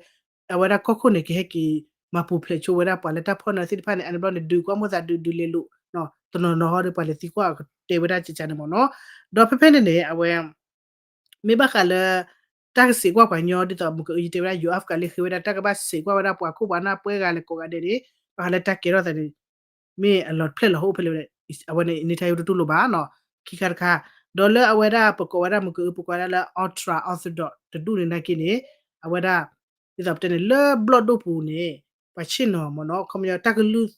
အဝဲဒၣ်ကီၢ်ခိၣ်န့ၣ် ကဟဲက့ၤ မၤပူၤဖျဲးဆိဝဲဒၣ်ပှၤလၢတၢ်ဖီၣ်န့ၢ်သ့ၣ်တဖၣ်န့ၣ် အန့ၣ်ဘျီန့ၣ် ဒုးကွၢ်မိၣ်သးဒုးဒုးလဲၤလိာ် တနီၤနီၤဟီဒီး ပှၤလဲၤသံကွၢ်အကတဲဝဲဒၣ်ကကန့ၣ်မ့ၢ်နီၤ ဒီးဖဲဖဲန့ၣ်န့ၣ် အဝဲ မ့ၢ်ဘၣ်ဃးလၢ တၢ်ကစံးကွၢ်ပှၤညီဒ်သိး မုၢ်ကအု ယတဲဝဲဒၣ် ယိၤအၣ်ဖကၣ်လၢဃ့ဝဲဒၣ် တၢ်ကဘၣ်စံးကွၢ်ဝဲဒၣ်ပှၤခိၣ်ပှၤနၢ်ပှဲၤဂၤလဲၣ်ကိးဂၤဒဲးန့ၣ် ဘၣ်ဃးလၢတၢ်ကဲထီၣ်သးန့ၣ် မ့ၢ်အလီၤဖျဲၣ်လီၤဟိၣ်ဖဲလဲၣ်ဝဲဒၣ် အဝဲန့ၣ် Netanyahu တတူၢ်လိာ်ဘၣ်နီၤ ခံခါတခါ ဒီးလၢအဝဲဒၣ်ပကိးဝဲဒၣ်မုၢ်ကအု ပကိးဝဲဒၣ်လၢ ultra orthodox တဒူၣ်န့ၣ်နာ်က့န့ၣ် အဝဲဒၣ် ဒ်သိးပတဲန့ၣ် လၢဘျီၣ်ဒိၣ်ပူၤန့ၣ် ပှၤဆ့ၣ်နီၤမ့ၢ်နီၤ ခီပညီတၢ်ကလုၢ်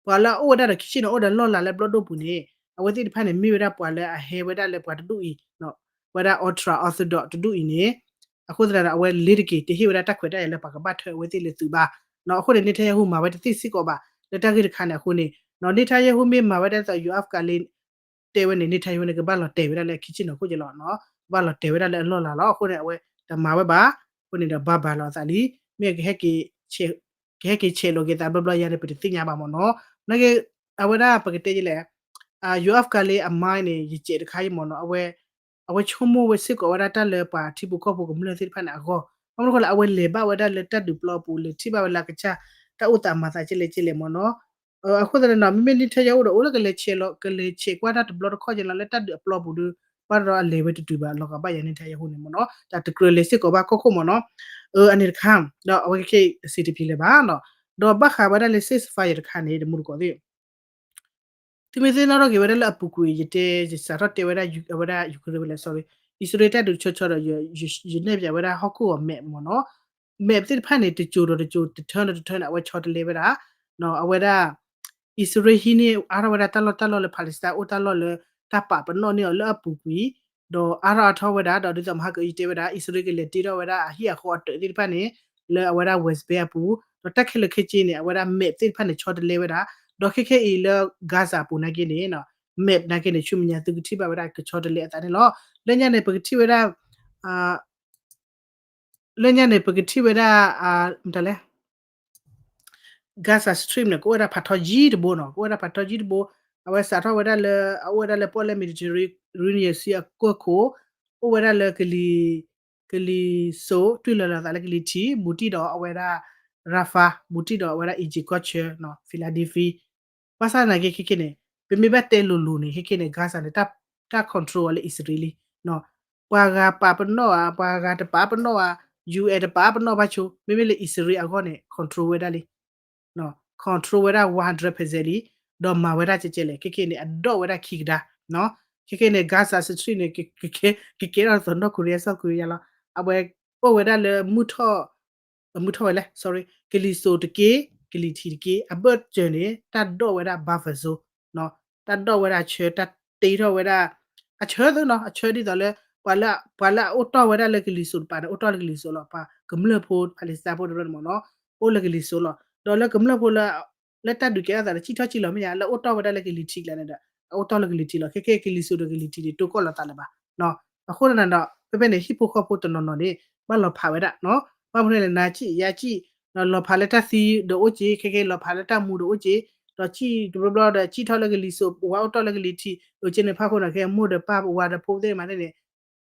ပှၤလၢအအိၣ်ဝဲဒၣ်ဒီးခံဆ့ၣ်နီၤ အိၣ်ဒီးလီၢ်လၤလၢဘျီၣ်ဒိၣ်ပူၤန့ၣ် အဝဲသ့ၣ်တဖၣ်န့ၣ် မ့ၢ်ဝဲဒၣ်ပှၤလၢအဟဲဝဲဒၣ်လၢပှၤတဒူၣ်အံၤ ဝဲဒၣ် ultra orthodox တဒူၣ်အံၤန့ၣ် အဃိသတးဒီး အဝဲလ့ၤတက့ၤ တဟ့ၣ်ဝဲဒၣ်တၢ်ခွဲးတၢ်ယာ်လၢပှၤကဘၣ်ထၢအဝဲသ့ၣ်လၢသုးဘၣ်. အဃိန့ၣ် Netanyahu မၤဝဲတသ့စ့ၢ်ကီးဘၣ် လၢတၢ်ဂ့ၢ်တခါန့ၣ်အဃိန့ၣ် Netanyahu မ့ၢ်မၤဝဲဒၣ်သိး Yoav Gallant တဲဝဲန့ၣ် Netanyahu န့ၣ် ကဘၣ်လီၤတဲာ်ဝဲဒၣ်လၢခံဆ့ၣ်နီၤခိၣ်က့လီၤ. ကဘၣ်လီၤတဲာ်ဝဲဒၣ်လၢအလီၢ်လၤလီၤ. အဃိန့ၣ် အဝဲတမၤဝဲဘၣ်. အဃိန့ၣ်ဒီး ဘၣ်ဘၣ်လီၤအသးလံ. မ့ၢ် ကဟဲက့ၤဆဲးလိာ်က့ၤသးဘျီဘျီယါန့ၣ် ပတသ့ၣ်ညါဘၣ်မ့ၢ်နီၤ. နာ်က့ အဝဲဒၣ်ပကတဲယလဲၣ် Yoav Gallant အ mind န့ၣ် ယစဲးတခါအံၤမ့ၢ်နီၤ အဝဲဆိကမိၣ်ဝဲစ့ၢ်ကီးဝဲဒၣ်တၢ်လၢပှၤထံဖိကီၢ်ဖိကမျၢၢ်သ့ၣ်တဖၣ်န့ၣ်အဂီၢ်. ဘၣ်မနုၤဃိလဲၣ် အဝဲလဲၤဘၣ်ဝဲဒၣ်လၢတၢ်ဒုးပျီပူၤ လဲၤထံၣ်ဘၣ်ဝဲလၢအကစၢ် တၢ်အိၣ်သးမၤသးကဲလဲၣ်ကဲလဲၣ်မ့ၢ်နီၤ. အဃိသတးန့ၣ်နီၤ မ့မ့ၢ် Netanyahu ဒီးအိၣ်လၢကလဲၤဆဲးလီၤ ကလဲၤဆဲးကွၢ်တၢ်တဘျီတခီၣ်က့လီၤ လၢတၢ်ဒုးအပျီပူၤဒီး ဘၣ်ဒီးအလဲၤဝဲတတုၤဘၣ် လီၤဂာ်ဘၣ်ယၤ Netanyahu န့ၣ်မ့ၢ်နီၤ တၢ်တကြၢးလဲၤစ့ၢ်ကီးဘၣ်ကီၢ်ခိၣ်မ့ၢ်နီၤ. အန့ၣ်တခါ ဒီးအဝဲက့ၤအစံးတပျံၤလၢၤဘၣ်နီၤ. ဒီးဘၣ်ဃးဝဲဒၣ်လၢ ceasefire တခါန့ၣ် တမူတကိးသ့ၣ် သုမ့ၢ်သ့ၣ်နီၣ်ထီၣ်က့ၤဝဲဒၣ်လၢအပူၤကွံာ် ယတဲ ယစးထီၣ်တဲဝဲဒၣ် အဝဲဒၣ် Ukraine ဝဲလဲၣ် sorry အံၣ်စရ့လးတၢ်ဒုးတဆီဆီဒီး ယနဲၣ်ပၠးဝဲဒၣ်ဟီၣ်ခိၣ်ဂီၤ map မ့ၢ်နီၤ. map သ့ၣ်တဖၣ်န့ၣ် တစိၤဒီးတစိၤ တထၢဒီးတထၢန့ၣ် အဝဲဆီတလဲဝဲဒၣ် အဝဲဒၣ် အံၣ်စရ့လးဟံးန့ၢ်အါထီၣ်ဝဲဒၣ်တၢ်လီၢ်တၢ်လီၢ်လၢ Palestine အိၣ်တၢ်လီၢ်လၢ တၢ်ပာ်ပနီၣ်န့ၢ်အီၤလၢအပူၤကွံာ် ဒီးအါထီၣ်အါထီၣ်ဝဲဒၣ် ဒီးဒ်သိးမဟါကယတဲဝဲဒၣ် အံၣ်စရ့လးကလဲၤတ့ထီၣ်ဝဲဒၣ်အဟံၣ်အဃီအတၢးသ့ၣ်တဖၣ်န့ၣ် လၢအဝဲဒၣ် West Bank အပူၤ ဒီးတၢ်ခဲလၢာ်ခဲဆ့န့ၣ် အဝဲဒၣ် map သ့ၣ်တဖၣ်န့ၣ် ဆီတလဲဝဲဒၣ် ဒီးခဲခဲအံၤလၢ Gaza အပူၤနာ်က့န့ၣ် map နာ်က့န့ၣ် ဆူမဲာ်ညါသုကထံၣ်ဘၣ်ဝဲဒၣ်ကဆီတလဲအသးန့ၣ်လီၤ. လၢညါန့ၣ် ပကထံၣ်ဝဲဒၣ် လၢညါန့ၣ် ပကထံၣ်ဝဲဒၣ် မတၤလဲၣ် Gaza Strip န့ၣ် ကအိၣ်ဝဲဒၣ်ဖးထီယံတဘိနီၤ ကအိၣ်ဝဲဒၣ်ဖးထီယံတဘိ အဝဲစးထီၣ်ဝဲဒၣ်လၢ အအိၣ်ဝဲဒၣ်လၢပီၣ်လဲၣ် Mediterranean Sea အကီၢ်ခိၣ် အိၣ်ဝဲဒၣ်လၢ ကလံၤစိး တွံၢ်လီၤလီၤသးလၢကလံၤထံး ဘူးတံၢ်ဒီးအဝဲဒၣ် Rafah ဘူးတံၢ်ဒီးအဝဲဒၣ် Egypt ကီၢ်ဆၢ Philadelphia ဘၣ်ဆၣ်သနာ်က့ခဲခဲန့ၣ် ပမ့ၢ်ဘၣ်တဲလိၤလိၤန့ၣ် ခဲခဲန့ၣ် Gaza န့ၣ် တၢ် control အီၤလၢအံၣ်စရ့လးလံ ပှၤဂၤပာ်ပနီၣ်ဧါ ပှၤဂၤတပာ်ပနီၣ်ဧါ ယူၣ်အဲၣ် တပာ်ပနီၣ်ဘၣ်ဆိ မ့မ့ၢ်လၢအံၣ်စရ့လးအဂီၢ်န့ၣ် control ဝဲဒၣ်လံ control ဝဲဒၣ် one hundred percent လံ ဒီးမၤဝဲဒၣ်ကဲကဲလဲၣ် ခဲခဲန့ၣ် အဒိၣ်ဝဲဒၣ်ခံကဒါ ခဲခဲန့ၣ် Gaza Strip န့ၣ် ကကဲထီၣ်သိး North Korea South Korea လီၤ အဝဲအိၣ်ဝဲဒၣ်လၢ မုၢ်ထီၣ်ဝဲလဲၣ် sorry ကလံၤစိးတက့ၢ် ကလံၤထံးတက့ၢ် အဘၢၣ်စၢၤန့ၣ် တၢ်ဒိၣ်ဝဲဒၣ် buffer zone တၢ်ဒိၣ်ဝဲဒၣ်အဆၢ တၢ်တ့ထီၣ်ဝဲဒၣ် အဆၢသ့နီၤ အဆၢဒ်သိးလၢ ပှၤလၢအအိၣ်တီၢ်ဝဲဒၣ်လၢကလံၤစိးတပၤန့ၣ် အိၣ်တီၢ်လၢကလံၤစိးလီၤ ပှၤကမျၢၢ်ဖိ Palestine ဖိတဖၣ်န့ၣ်မ့ၢ်နီၤ အိၣ်လၢကလံၤစိးလီၤ ဒီးလၢကမျၢၢ်ဖိလၢ လၢတၢ်ဒုးကဲထီၣ်သးဒီး စံၣ်ထီၣ်စံၣ်လီၤမ့ၢ်ဧါ လၢအိၣ်တီၢ်ဝဲဒၣ်လၢကလံၤထံးကျါန့ၣ်ဒီး အအိၣ်တီၢ်လၢကလံၤထံးလီၤ ခဲခဲကလံၤစိးဒီးကလံၤထံးန့ၣ် တိကိၣ်လိာ်သးလၢၤဘၣ် အဃိန့ၣ်ဒီး ဖဲဖဲန့ၣ် ဟံၣ်ဖိဃီဖိတနီၤနီၤန့ၣ် ဘၣ်လီၤဖးဝဲဒၣ် ဘၣ်မနုၤလဲၣ် နၤစံၣ်ယၤစံၣ် လီၤဖးလၢတၢ်သံဒီးအိၣ်က့ ခဲခဲလီၤဖးလၢတၢ်မူဒီးအိၣ်က့ ဒီးစံၣ်တဘျီဘျီဒီး စံၣ်ထီၣ်လၢကလံၤစိး ဝဲအိၣ်တီၢ်လၢကလံၤထံး အက့န့ၣ်ဖးခိၣ်န့ၣ် ခဲမိၢ်ဒီးပၢ်ဝၤဒီးဖိသ့ၣ်မးန့ၣ်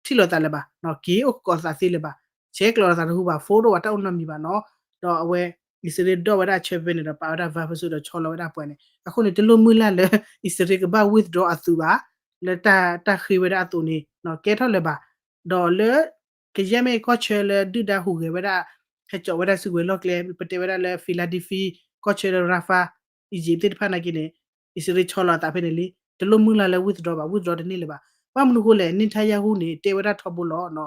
ထံၣ်လိာ်သးလၢၤဘၣ် က့ၤအိၣ်ကကိးသးသ့လၢၤဘၣ် ဆဲးကျိးလိာ်သးတဟူဘၣ် ဖိဒိၣ်ဝဲတၢ်အိၣ်နီတမံၤဘၣ်နီၤ ဒီးအဝဲ အံၣ်စရ့လးဒိၣ်ဝဲဒၣ်အဆၢဖဲန့ၣ်ဒီး ပာ်ဝဲဒၣ် buffer zone ဒီးဆီလီၤဝဲဒၣ်ပှၤန့ၣ် အဃိန့ၣ် တလိၣ်မုၢ်လၢ်လၢ အံၣ်စရ့လးကဘၣ် withdraw အသုးဘၣ် လၢတၢ်ဃ့ဝဲဒၣ်အသိးန့ၣ် ကဲထီၣ်လၢၤဘၣ် ဒီးလၢ ကယဲၢ်မ့ၢ်ကီၢ်ဆၢလၢဒုၣ်ဒါဟူးဂဲၤဝဲဒၣ် ဟဲကၠီးဝဲဒၣ်စုကဝဲၤလီၢ်ကျဲ ပတဲဝဲဒၣ်လၢ Philadelphia ကီၢ်ဆၢလၢ Rafah Egypt သ့ၣ်တဖၣ်နာ်က့န့ၣ် အံၣ်စရ့လးဆီလီၤအသးဖဲန့ၣ်လံ တလိၣ်မုၢ်လၢ်လၢ withdraw ဘၣ် withdraw တန့ၢ်လၢၤဘၣ် ဘၣ်မနုၤဃိလဲၣ် Netanyahu န့ၣ် တဲဝဲဒၣ်ထီဘိလီၤ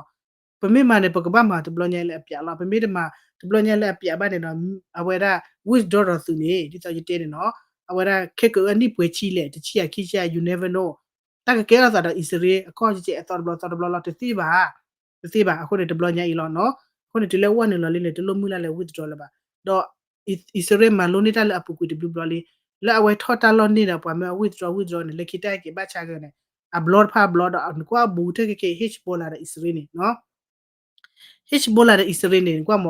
ပမ့ၢ်မၤန့ၣ် ပကဘၣ်မၤတဘျီညါလၢအပျးလီၤ ပမ့ၢ်တမၤတဘျီညါလၢအပျးဘၣ်န့ၣ်ဒီး အဝဲဒၣ် withdraw ဒီးသုးန့ၣ် ဒ်သိးယတဲန့ၣ်နီၤ အဝဲဒၣ်ခဲကအနံၣ်ပှဲၤဆံလဲၣ် တဆံယၤခံဆံယၤ you never know တၢ်ကကဲထီၣ်သးဒီးအံၣ်စရ့လးအကီၢ်ကဲအသီတဘျီသီတဘျီလီၤ တသ့ဘၣ် တသ့ဘၣ် အဃိန့ၣ် တဘျီညါအံၤလီၤနီၤ အဃိန့ၣ် တုၤလၢဝဲနုာ်လီၤလံန့ၣ် တလိၣ်မုၢ်လၢ်လၢ withdraw လၢၤဘၣ် ဒီး အံၣ်စရ့လးမၤလိန့ၢ်တၢ်လၢအပူၤကွံာ်တဘျုးဘျီလံ လၢအဝဲထီၣ်တၢ်လီၢ်န့ၢ်ဒီးပှၤမ့ၢ် withdraw withdraw န့ၣ် လၢခံတၢ်ဟဲက့ၤဘၣ်ဆါဂ့ၤန့ၣ် အဘျီတဖၣ်အဘျီဒီး နကွၢ်ဘူးထၢၣ်ကက့ၤ Hezbollah ဒီးအံၣ်စရ့လးန့ၣ် Hezbollah ဒီးအံၣ်စရ့လးန့ၣ် နကွၢ်မး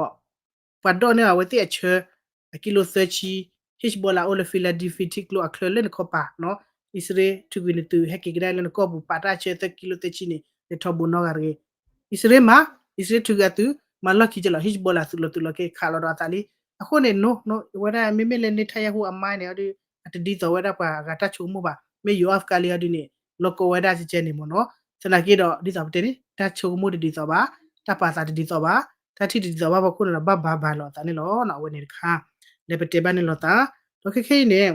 ပှၤဒိးန့ၢ်အဝဲသ့ၣ်အဆၢ အကံလိသၢဆံ Hezbollah အိၣ်လၢ Philadelphia ထံကျိအချၢလၢနခီပၤ အံၣ်စရ့လးထုးကွံာ်နသုးဟဲက့ၤကဒါလၢနကီၢ်ပူၤ ပာ်တၢ်ဆၢသၢကံလိသၢဆံန့ၣ် လဲၤထီဘိနီတဂၤတဂ့ၤ အံၣ်စရ့လးမၤ အံၣ်စရ့လးထုးကွံာ်အသုး မၤလီၢ်ခံကလီၤ Hezbollah သုးလီၤသုးလီၤက့ၤခးလီၤဒီးအသးလံ အဃိန့ၣ် ဝဲဒၣ်မ့မ့ၢ်လၢ Netanyahu အ mind န့ၣ် အဒုး အတဒ်သိးဝဲဒၣ်ပှၤအဂၤတၢ်ဆိကမိၣ်ဘၣ် မ့ၢ် Yoav Gallant အီၤဒုးန့ၣ် လီၤကီဝဲဒၣ်ကဲကဲန့ၣ်မ့ၢ်နီၤ သနာ်က့ဒီး ဒ်သိးပတဲန့ၣ် တၢ်ဆိကမိၣ်တဒ်သိးဘၣ် တၢ်ပာ်သးတဒ်သိးဘၣ် တၢ်ထံၣ်တဒ်သိးဘၣ်ဖီခိၣ်န့ၣ်ဒီး ဘၣ်ဘါဘၣ်လိာ်အသးန့ၣ်လီၤ အဝဲန့ၣ်တခါ လဲၤပတဲဘၣ်န့ၣ်လိာ်သး ဒီးခဲခဲအံၤန့ၣ်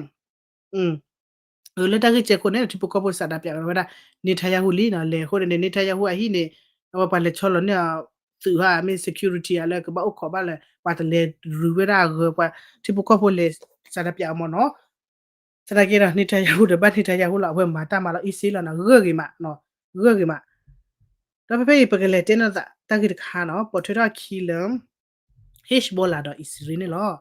လၢတၢ်ဂ့ၢ်ကဲခိၣ်န့ၣ် ထံဖိကီၢ်ဖိစးဒးပၠးကဒီးဝဲဒၣ် Netanyahu လံနီၤ လဲၤအဃိန့ၣ် Netanyahu အဟံၣ်န့ၣ် အဝဲပှၤလဲၤဆီလီၤန့ၢ်အသုးဟါ မ့ၢ် security အလၢကဘၣ်အိၣ်ခိးဘၣ်လၢ ပှၤတလဲၤရုၤဝဲဒၣ်အဂၢၤ ပှၤထံဖိကီၢ်ဖိလဲၤစးဒးပၠးအီၤမ့ၢ်နီၤ သနာ်က့ဒီး Netanyahu ဒီးဘၣ် Netanyahu လီၤ အဝဲမၤတၢ်မၤလီၤ အံစ့လီၤနီၤ ဂၢၢ်ဂ့ၤမးနီၤ ဂၢၢ်ဂ့ၤမး ဒီးဖဲဖဲအံၤ ပကလဲၤတဲနီၤသးတၢ်ဂ့ၢ်တခါနီၤ ပိာ်ထွဲထီၣ်ခံလၢ Hezbollah ဒီးအံစရ့လးန့ၣ်လီၤ.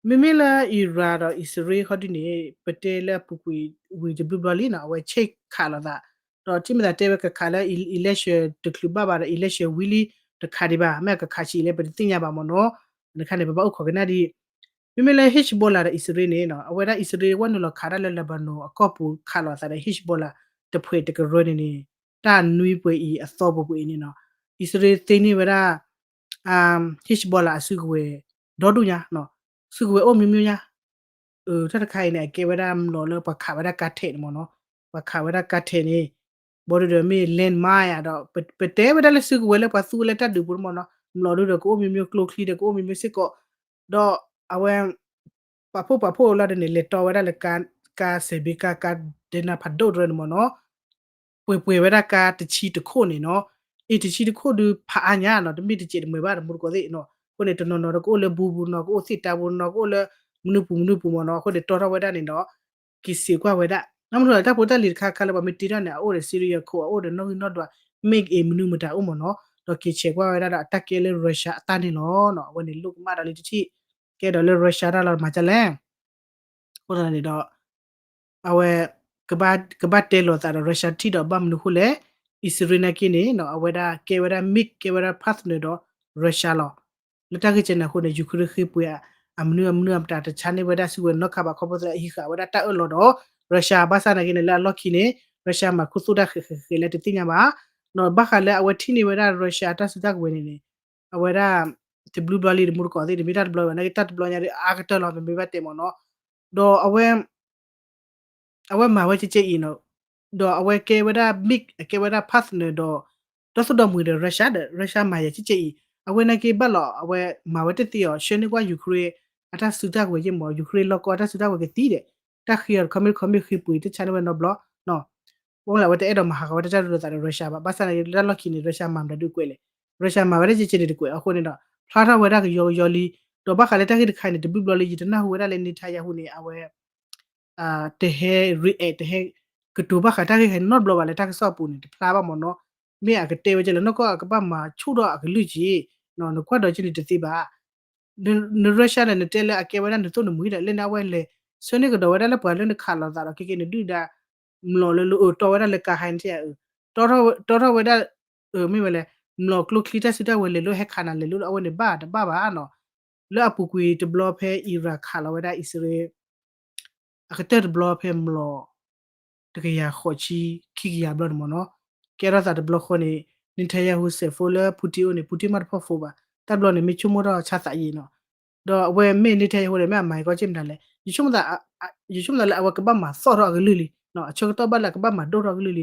မ့မ့ၢ်လၢ Iran ဒီးအံစရ့လးခီဒုန့ၣ် ပတဲလၢအပူၤကွံာ်ဝံၤတဘျုးဘျီလံနီၤ အဝဲဆ့ၣ်ခးလိာ်သး ဒီးထံၣ်မ့ၢ်သးတဲဝဲကခးလၢ election တချုးဘၣ်ဘၣ်ဒီး election ဝံၤလံတခးဒံးဘၣ် မ့ၢ်အကခးဆံးလဲၣ် ပတသ့ၣ်ညါဘၣ်မ့ၢ်နီၤ တခါန့ၣ် ပဘၣ်အိၣ်ခိးကနၣ်ဒံး မ့မ့ၢ်လၢ Hezbollah ဒီးအံစရ့လးန့ၣ်နီၤ အဝဲဒၣ်အံစရ့လးဝဲနုာ်လီၤခးတၢ်လၢ Lebanon အကီၢ်ပူၤခးလိာ်သးဒီး Hezbollah တဖှဲးတကရၢန့ၣ်န့ၣ် တၢ်နွံပှဲၤအံၤအသီပှဲၤပှဲၤအံၤန့ၣ်နီၤ အံစရ့လးသ့န့ၢ်ဝဲဒၣ် Hezbollah အစုကဝဲၤဒီဒူၣ်ညါ စုကဝဲၤအိၣ်မံၤမံၤညါ တၢ်တခါအံၤန့ၣ် အကဲဝဲဒၣ်မျိာ်လၢပှၤခးဝဲဒၣ်ကါထဲးန့ၣ်မ့ၢ်နီၤ ပှၤခးဝဲဒၣ်ကါထဲးန့ၣ် ဘၣ်ဒုဒီးမ့ၢ် landmine ဒီး ပတဲဝဲဒၣ်လၢစုကဝဲၤလၢပှၤသူဝဲလၢတၢ်ဒုးပူၤန့ၣ်မ့ၢ်နီၤ မျိာ်ဒုဒီးကအိၣ်မံၤမံၤ ကျိချံဒီးကအိၣ်မံၤမံၤစ့ၢ်ကီး ဒီးအဝဲ ပာ်ဖှိၣ်ပာ်ဖှိၣ်လီၤဒ်န့ၣ် လဲၤတီဝဲဒၣ်လၢ ကါစဲးဘ့ကါ ကါဒဲနၤဖးဒိၣ်တရၢန့ၣ်မ့ၢ်နီၤ ပှဲၤပှဲၤဝဲဒၣ်ကါတဆံတခိၣ်န့ၣ်နီၤ အ့ၣ် တဆံတခိၣ်ဒုးဖးအါညါနီၤ တမ့ၢ်တစဲးတမှဲၤဘၣ်တမူတကိးသ့ၣ်နီၤ အဃိန့ၣ် တနီၤနီၤဒီးကအိၣ်လၢဘူးပူၤနီၤ ကအိၣ်သ့ၣ်တၢ်ပူၤနီၤ ကအိၣ်လၢမနုၤပူၤမနုၤပူၤမ့ၢ်နီၤ အဃိန့ၣ်တီထီၣ်ဝဲဒၣ်န့ၣ်ဒီး က့ၤစံးကွၢ်ဝဲဒၣ် နီၢ်မနုၤလၢတၢ်ဖိတၢ်လံၤတခါခါလၢပှၤမ့ၢ်တ့ထီၣ်န့ၣ် အအိၣ်ဒီး Syria ခိၣ် အအိၣ်ဒီးနီၣ်ဂံၢ်နီၣ်ဒွး မ့ၢ်အ့ၣ်မနုၤမတၤအိၣ်မ့ၢ်နီၤ ဒီးက့ၤဆဲးကွၢ်ဝဲဒၣ်ဒီးအတၢ်ကဲလၢ Russia အတၢ်န့ၣ်လီၤနီၤ အဝဲန့ၣ်လိၣ်ကမၣ်ဒီးလံတထံၣ် ကဲဒီးလၢ Russia တၢ်လီၤမၤဒ်လဲၣ် အဃိသတးန့ၣ်ဒီး အဝဲ ကဘၣ်တဲလိာ်သးဒီး Russia တထံၣ်ဒီးဘၣ်မနုၤအဃိလဲၣ် အံစရ့လးနာ်က့န့ၣ်နီၤ အဝဲဒၣ်ကဲဝဲဒၣ် မ့ၢ်ကဲဝဲဒၣ် partner ဒီး Russia လီၤ လၢတၢ်ဂ့ၢ်ကဲန့ၣ်အဃိန့ၣ် Ukraine ဃ့ပှ့ၤ အမနုၤအမနုၤအမတၤတဆါန့ၢ်ဝဲဒၣ်စုကဝဲၤနီၣ်ခးဘၣ်ခီဖျိလၢအဟံးဃာ်ဝဲဒၣ်တၢ်အၢၣ်လီၤဒီး Russia ဘၣ်ဆၣ်နာ်က့န့ၣ် လၢအလီၢ်ခံန့ၣ် Russia မၤခူသူၣ်တၢ်ဃဲးဃဲးဃဲးလၢတသ့ၣ်ညါဘၣ် ဒီးဘၣ်ဃးလၢအဝဲထံၣ်န့ၢ်ဝဲဒၣ် Russia တၢ်စုတၢ်ကဝဲၤန့ၣ်န့ၣ် အဝဲဒၣ် တဘျုးဘျီလံတမူတကိးသ့ၣ် တမ့ၢ်တၢ်တဘျီဘၣ် နာ်က့တၢ်တဘျီညါဒ်အါကတၢၢ်လီၤ ပမ့ၢ်ဘၣ်တဲမ့ၢ်နီၤ ဒီးအဝဲ အဝဲမၤဝဲကဲကဲအံၤနီၤ ဒီးအဝဲကဲဝဲဒၣ် မ့ၢ်အကဲဝဲဒၣ် partner ဒီး ဒီသိၣ်ဒီမှံၤဒီး Russia ဒီး Russia မၤယၤကဲကဲအံၤ အဝဲနာ်က့ဘၣ်လီၤ အဝဲမၤဝဲတသ့အီၤ ဆှၢန့ၢ်ကွၢ် Ukraine အတၢ်စုတၢ်ကဝဲၤယ့ၢ်မ့ၢ် Ukraine လီၢ်ကီၢ်အတၢ်စုတၢ်ကဝဲၤကသံဒီး တၢ်ဃ့အီၤတခီမ့ၢ်တခီမ့ၢ်ဃ့ပှ့ၤတၢ်ဆါန့ၢ်ဝဲနီတဘျီ အဃိန့ၣ်အဝဲတအဲၣ်ဒိးမၤဟးဂီၤဝဲတၢ်တၢ်ဒိၣ်သးဒီး Russia ဘၣ် ဘၣ်ဆၣ်နာ်က့လၢတၢ်လီၢ်ခံန့ၣ် Russia မၤမတၤဒုးကွဲးလဲၣ် Russia မၤဝဲဒၣ်ကဲကဲန့ၣ်တကွဲးအဃိန့ၣ်ဒီး ဖျါထီၣ်ဝဲဒၣ်ကယီကယီလံ ဒီးဘၣ်ဃးလၢတၢ်ဂ့ၢ်တခါအံၤန့ၣ် တဘျုးဘျီလံ ယတနၢ်ဟူဝဲဒၣ်လၢ Netanyahu န့ၣ် အဝဲ တဟဲ react တဟဲ ကတိၤဘၣ်ဃးတၢ်ဂ့ၢ်ခဲအံၤနီတဘျီဘၣ်လၢတၢ်ကစီၣ်အပူၤန့ၣ် တဖျါဘၣ်မ့ၢ်နီၤ မ့ၢ်အကတဲဝဲကဲလၢနီၢ်ကီၢ်အကဘၣ်မၤဆူၣ်ထီၣ်အကလုၢ်က့ၤ နကွၢ်ဒီးကန့ၣ်တသ့ဘၣ် န Russia န့ၣ် နတဲလၢအကဲဝဲဒၣ်နသိၣ်နမှံဒီး လၢန့ၣ်အဝဲလဲၤ ဆှၢန့ၢ်ကဒီးဝဲဒၣ်လၢပှၤလၢနခးလိာ်သးဒီး ခဲကဲန့ၣ်ဒုၣ်ဒါ မျိာ်လၢလၢအတီဝဲဒၣ်လၢကါဟဲန့ၣ် တီထီၣ်ဝဲဒၣ် မ့ၢ်ဝဲလဲၣ် မျိာ်ကျိချံတၢ်စုတၢ်ဝဲၤလဲၤလိၣ်ဟဲခးနၤလဲၤလိၣ်လၢအဝဲန့ၣ်ဘၣ်တဘၣ်ဘၣ်နီၤ လၢအပူၤကွံာ်တဘျီဖဲ Iran ခးလီၤဝဲဒၣ်အံၣ်စရ့လး အကတၢၢ်တဘျီဖဲမျိာ် တကယၤဃိးဆံခံကယၤဘျီန့ၣ်မ့ၢ်နီၤ ကဲထီၣ်သးတဘျီဃီန့ၣ် Netanyahu စဲးဖိလၢ Putin အိၣ်န့ၣ် Putin မ့ၢ်တဖီၣ်ဖိဘၣ် တၢ်ဘျီန့ၣ် မ့ၢ်ဆိကမိၣ်ထီၣ်ဆါသးယံာ်နီၤ ဒီးအဝဲမ့ၢ် Netanyahu န့ၣ် မ့ၢ်အမၤကီၢ်က့ၢ်မတၤလဲၣ် ယဆိကမိၣ်သးလၢအဝဲကဘၣ်မၤသီၣ်ထီၣ်အကလုၢ်လံ အဆၢကတီၢ်ဘၣ်လၢအကဘၣ်မၤဒိၣ်ထီၣ်အကလုၢ်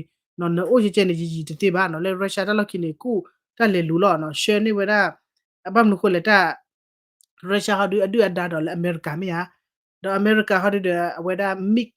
လံ နအိၣ်ကဲကဲန့ၣ် ယယံာ်တသ့ဘၣ်နီၤ လၢ Russia တၢ်လီၢ်ခံန့ၣ် ကူၣ်တၢ်လဲၤလူၤလီၤနီၤ ဆှၢန့ၢ်ဝဲဒၣ် အဘၣ်မနုၤဃိလဲၣ်တၢ် Russia ဟီဒုးအဒုၣ်အဒါဒီးလၢအမဲရကၤမ့ၢ်ဧါ ဒီးအမဲရကၤဟီဒုးဒီး အဝဲဒၣ် mix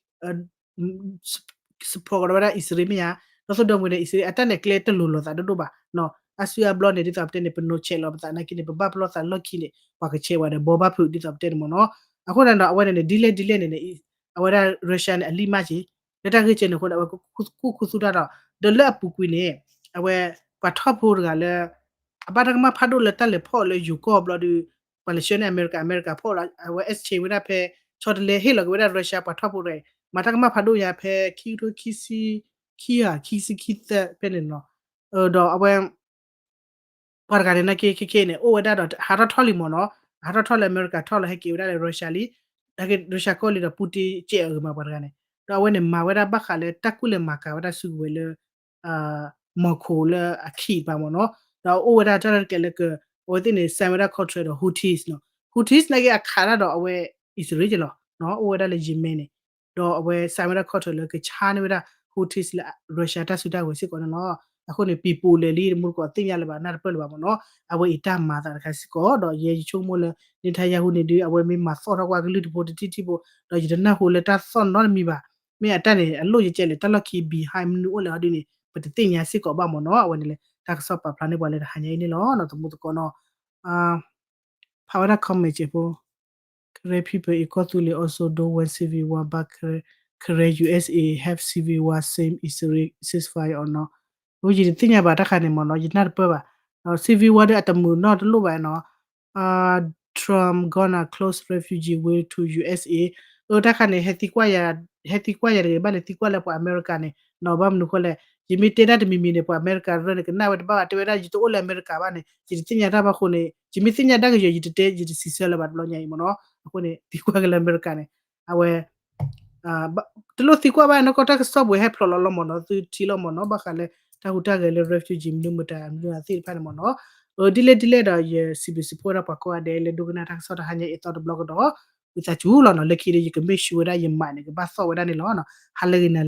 support ဒီးဝဲဒၣ်အံၣ်စရ့လးမ့ၢ်ဧါ ဒီသိၣ်ဒီမှံၤဒီးအံၣ်စရ့လး အတၢ်န့ၣ်ကျဲတလိၤလိာ်သးဒိၣ်ဒိၣ်ဘၣ်နီၤ အါစုအါဘျီန့ၣ် ဒ်သိးပတဲန့ၣ် ပနီၤဆဲးလီၤပသးနာ်က့န့ၣ် ပဘၣ်ပလီၢ်သးလီၢ်ခံန့ၣ် ပှၤကဆဲးဝဲဒီးဘီဘၣ်ဖုးဒ်သိးပတဲန့ၣ်မ့ၢ်နီၤ အဃိသတးဒီး အဝဲန့ၣ်န့ၣ် ဒ်လဲၣ်ဒ်လဲၣ်န့ၣ်န့ၣ် အဝဲဒၣ် Russia န့ၣ် အလံၣ်မၢ်က့ၤ လၢတၢ်ဂ့ၢ်ကဲန့ၣ်အဃိန့ၣ် အဝဲကူၣ်ခူသူၣ်တၢ်ဒီး ဒီးလၢအပူၤကွံာ်န့ၣ် အဝဲ ပှၤထီၣ်ဖိတဂၤလၢ အဘၣ်တၢ်ကမၣ်ဖးဒိၣ်လၢတၢ်လဲၤဖီၣ်လၢယိၤကီၢ်ဘျီဒုး ပှၤလဲၤဆှၢန့ၢ်အမဲရကၤ အမဲရကၤဖီၣ်လီၤ အဝဲ exchange ဝဲဒၣ်ဖဲ ဆီတလဲဟ့ၣ်လီၤက့ၤဝဲဒၣ် Russia ပှၤထီၣ်ဖိတဂၤအံၤ မၤတၢ်ကမၣ်ဖးဒိၣ်ညါဖဲခံကထိခံဆံ ခံဂၤ ခံဆံခံသၢဖဲန့ၣ်နီၤ ဒီးအဝဲ ပှၤတဂၤန့ၣ်နာ်က့ခဲခဲအံၤန့ၣ် အိၣ်ဝဲဒၣ်ဒီး ဟးထီၣ်ထီၣ်လံမ့ၢ်နီၤ ဟးထီၣ်ထီၣ်လၢအမဲရကၤထီၣ်လီၤ ဟဲက့ၤဝဲဒၣ်လၢ Russia လံ ဟဲက့ၤ Russia ကီၢ်လံဒီး Putin ကဲးအဂ့ၤမးပှၤတဂၤန့ၣ် ဒီးအဝဲန့ၣ် မၤဝဲဒၣ်ဘၣ်ဃးလၢတၢ်ကူၣ်လဲၤမၤကၤဝဲဒၣ်စုကဝဲၤလၢ Moscow လၢအခံးပၤမ့ၢ်နီၤ ဒီးအိၣ်ဝဲဒၣ်တၢ်ရဲၣ်တကျဲၤလၢက အဝဲသ့ၣ်န့ၣ် sign ဝဲဒၣ် contract ဒီး Houthis နီၤ Houthis နာ်က့အခးဒၣ်ဒီးအဝဲ အံၣ်စရ့လးက့ၤလီၤ အိၣ်ဝဲဒၣ်လၢ Yemen န့ၣ် ဒီးအဝဲ sign ဝဲဒၣ် contract လၢကဆါန့ၢ်ဝဲဒၣ် Houthis လၢ Russia တၢ်စုတၢ်ဝဲၤစ့ၢ်ကီးန့ၣ်လီၤ. အဃိန့ၣ် ပံၤပူၤလဲၤလံ တမူတကိးသ့ၣ်ညါလၢၤဘၣ် နၢ်တပၢၢ်လၢၤဘၣ်မ့ၢ်နီၤ အဝဲအံၤတၢ်မၤသးတခါစ့ၢ်ကီး ဒီးယဲယဆိကမိၣ်လၢ Netanyahu န့ၣ်ဒုး အဝဲမ့ၢ်မၤသီၣ်ထီၣ်ကွၢ်ကလုၢ်တဖိတထံၣ်ထံၣ်ဖိ ဒီးယတနၢ်ဟူလၢတၢ်သီၣ်နီတမံၤဘၣ်. မ့ၢ်အတၢ်န့ၣ် အလိၣ်ယကဲလဲၣ် တၢ်လီၢ်ခံ behind မနုၤအိၣ်လဲၣ်ဟီဒုန့ၣ် ပတသ့ၣ်ညါစ့ၢ်ကီးဘၣ်မ့ၢ်နီၤ အဝဲန့ၣ်လၢ တၢ်ကစီၣ်ပာ်ဖျါန့ၢ်ပှၤလၢတဟါညါအံၤန့ၣ်လီၤ သမူသကိးနီၤ ဖးဝဲဒၣ် comment စ့ၢ်ဖိ Karen people in ကီၢ်သူလ့ၤ also don't want civil war, but Karen, Karen U S A have civil war same Israel ceasefire or not. ယတသ့ၣ်ညါဘၣ်တၢ်ခါန့ၣ်မ့ၢ်နီၤ, ယနၢ်တပၢၢ်ဘၣ်. Civil war ဒီးအတမုာ်နီၢ်တလိၣ်ဘၣ်နီၤ. Trump gonna close refugee way to U S A. အတၢ်ခါန့ၣ် ဟဲသံကွၢ်ယၤတဂ့ၤ ဘၣ်လဲၤသံကွၢ်လၢပှၤအမဲရကၤန့ၣ်နီၤ, ဘၣ်မနုၤဃိလဲၣ်, ယမ့ၢ်တဲဒၣ်တမံၤမံၤန့ၣ် ပှၤအမဲရကၤရၢန့ၣ် ကနၣ်ဝဲတဘၣ်ဘၣ်, တဲဝဲဒၣ်ယတအိၣ်လၢအမဲရကၤဘၣ်န့ၣ် ယတသ့ၣ်ညါတၢ်ဘၣ်အဃိန့ၣ် ယမ့ၢ်သ့ၣ်ညါတၢ်ကယီၤ ယတတဲ ယတစံးဆၢလၢၤဘၣ်တဘျီညါအံၤမ့ၢ်နီၤ. အဃိန့ၣ် သံကွၢ်က့ၤလၢအမဲရကၤန့ၣ် အဝဲ တလိၣ်သံကွၢ်ဘၣ်နီၤ, ကီၢ်တၢ်ကစီၣ်ပူၤဟဲဖျိးလီၤလီၤမ့ၢ်နီၤ, သုထံၣ်လီၤမ့ၢ်နီၤ, ဘၣ်ဃးလၢတၢ်ဟူးတၢ်ဂဲၤလၢ refugee မနုၤမတၤမနုၤအသ့ၣ်တဖၣ်န့ၣ်မ့ၢ်နီၤ. ဒ်လဲၣ်ဒ်လဲၣ်ဒီး ယစံးဘျုးစံးဖှိၣ်ဝဲဒၣ်ပှၤကိးဂၤဒဲးလၢဒိကနၣ်တၢ်ကစီၣ်တဟါညါအံၤအသီတဘျီကဒီး, ဝံသးစူၤလီၤနီၤ, လၢခံဒီး ယက make sure ဝဲဒၣ်ယမၤန့ၣ် ကဘၣ်သီၣ်ဝဲဒၣ်န့ၣ်လီၤ. ဟါလၢဂ့ၤန့ၣ်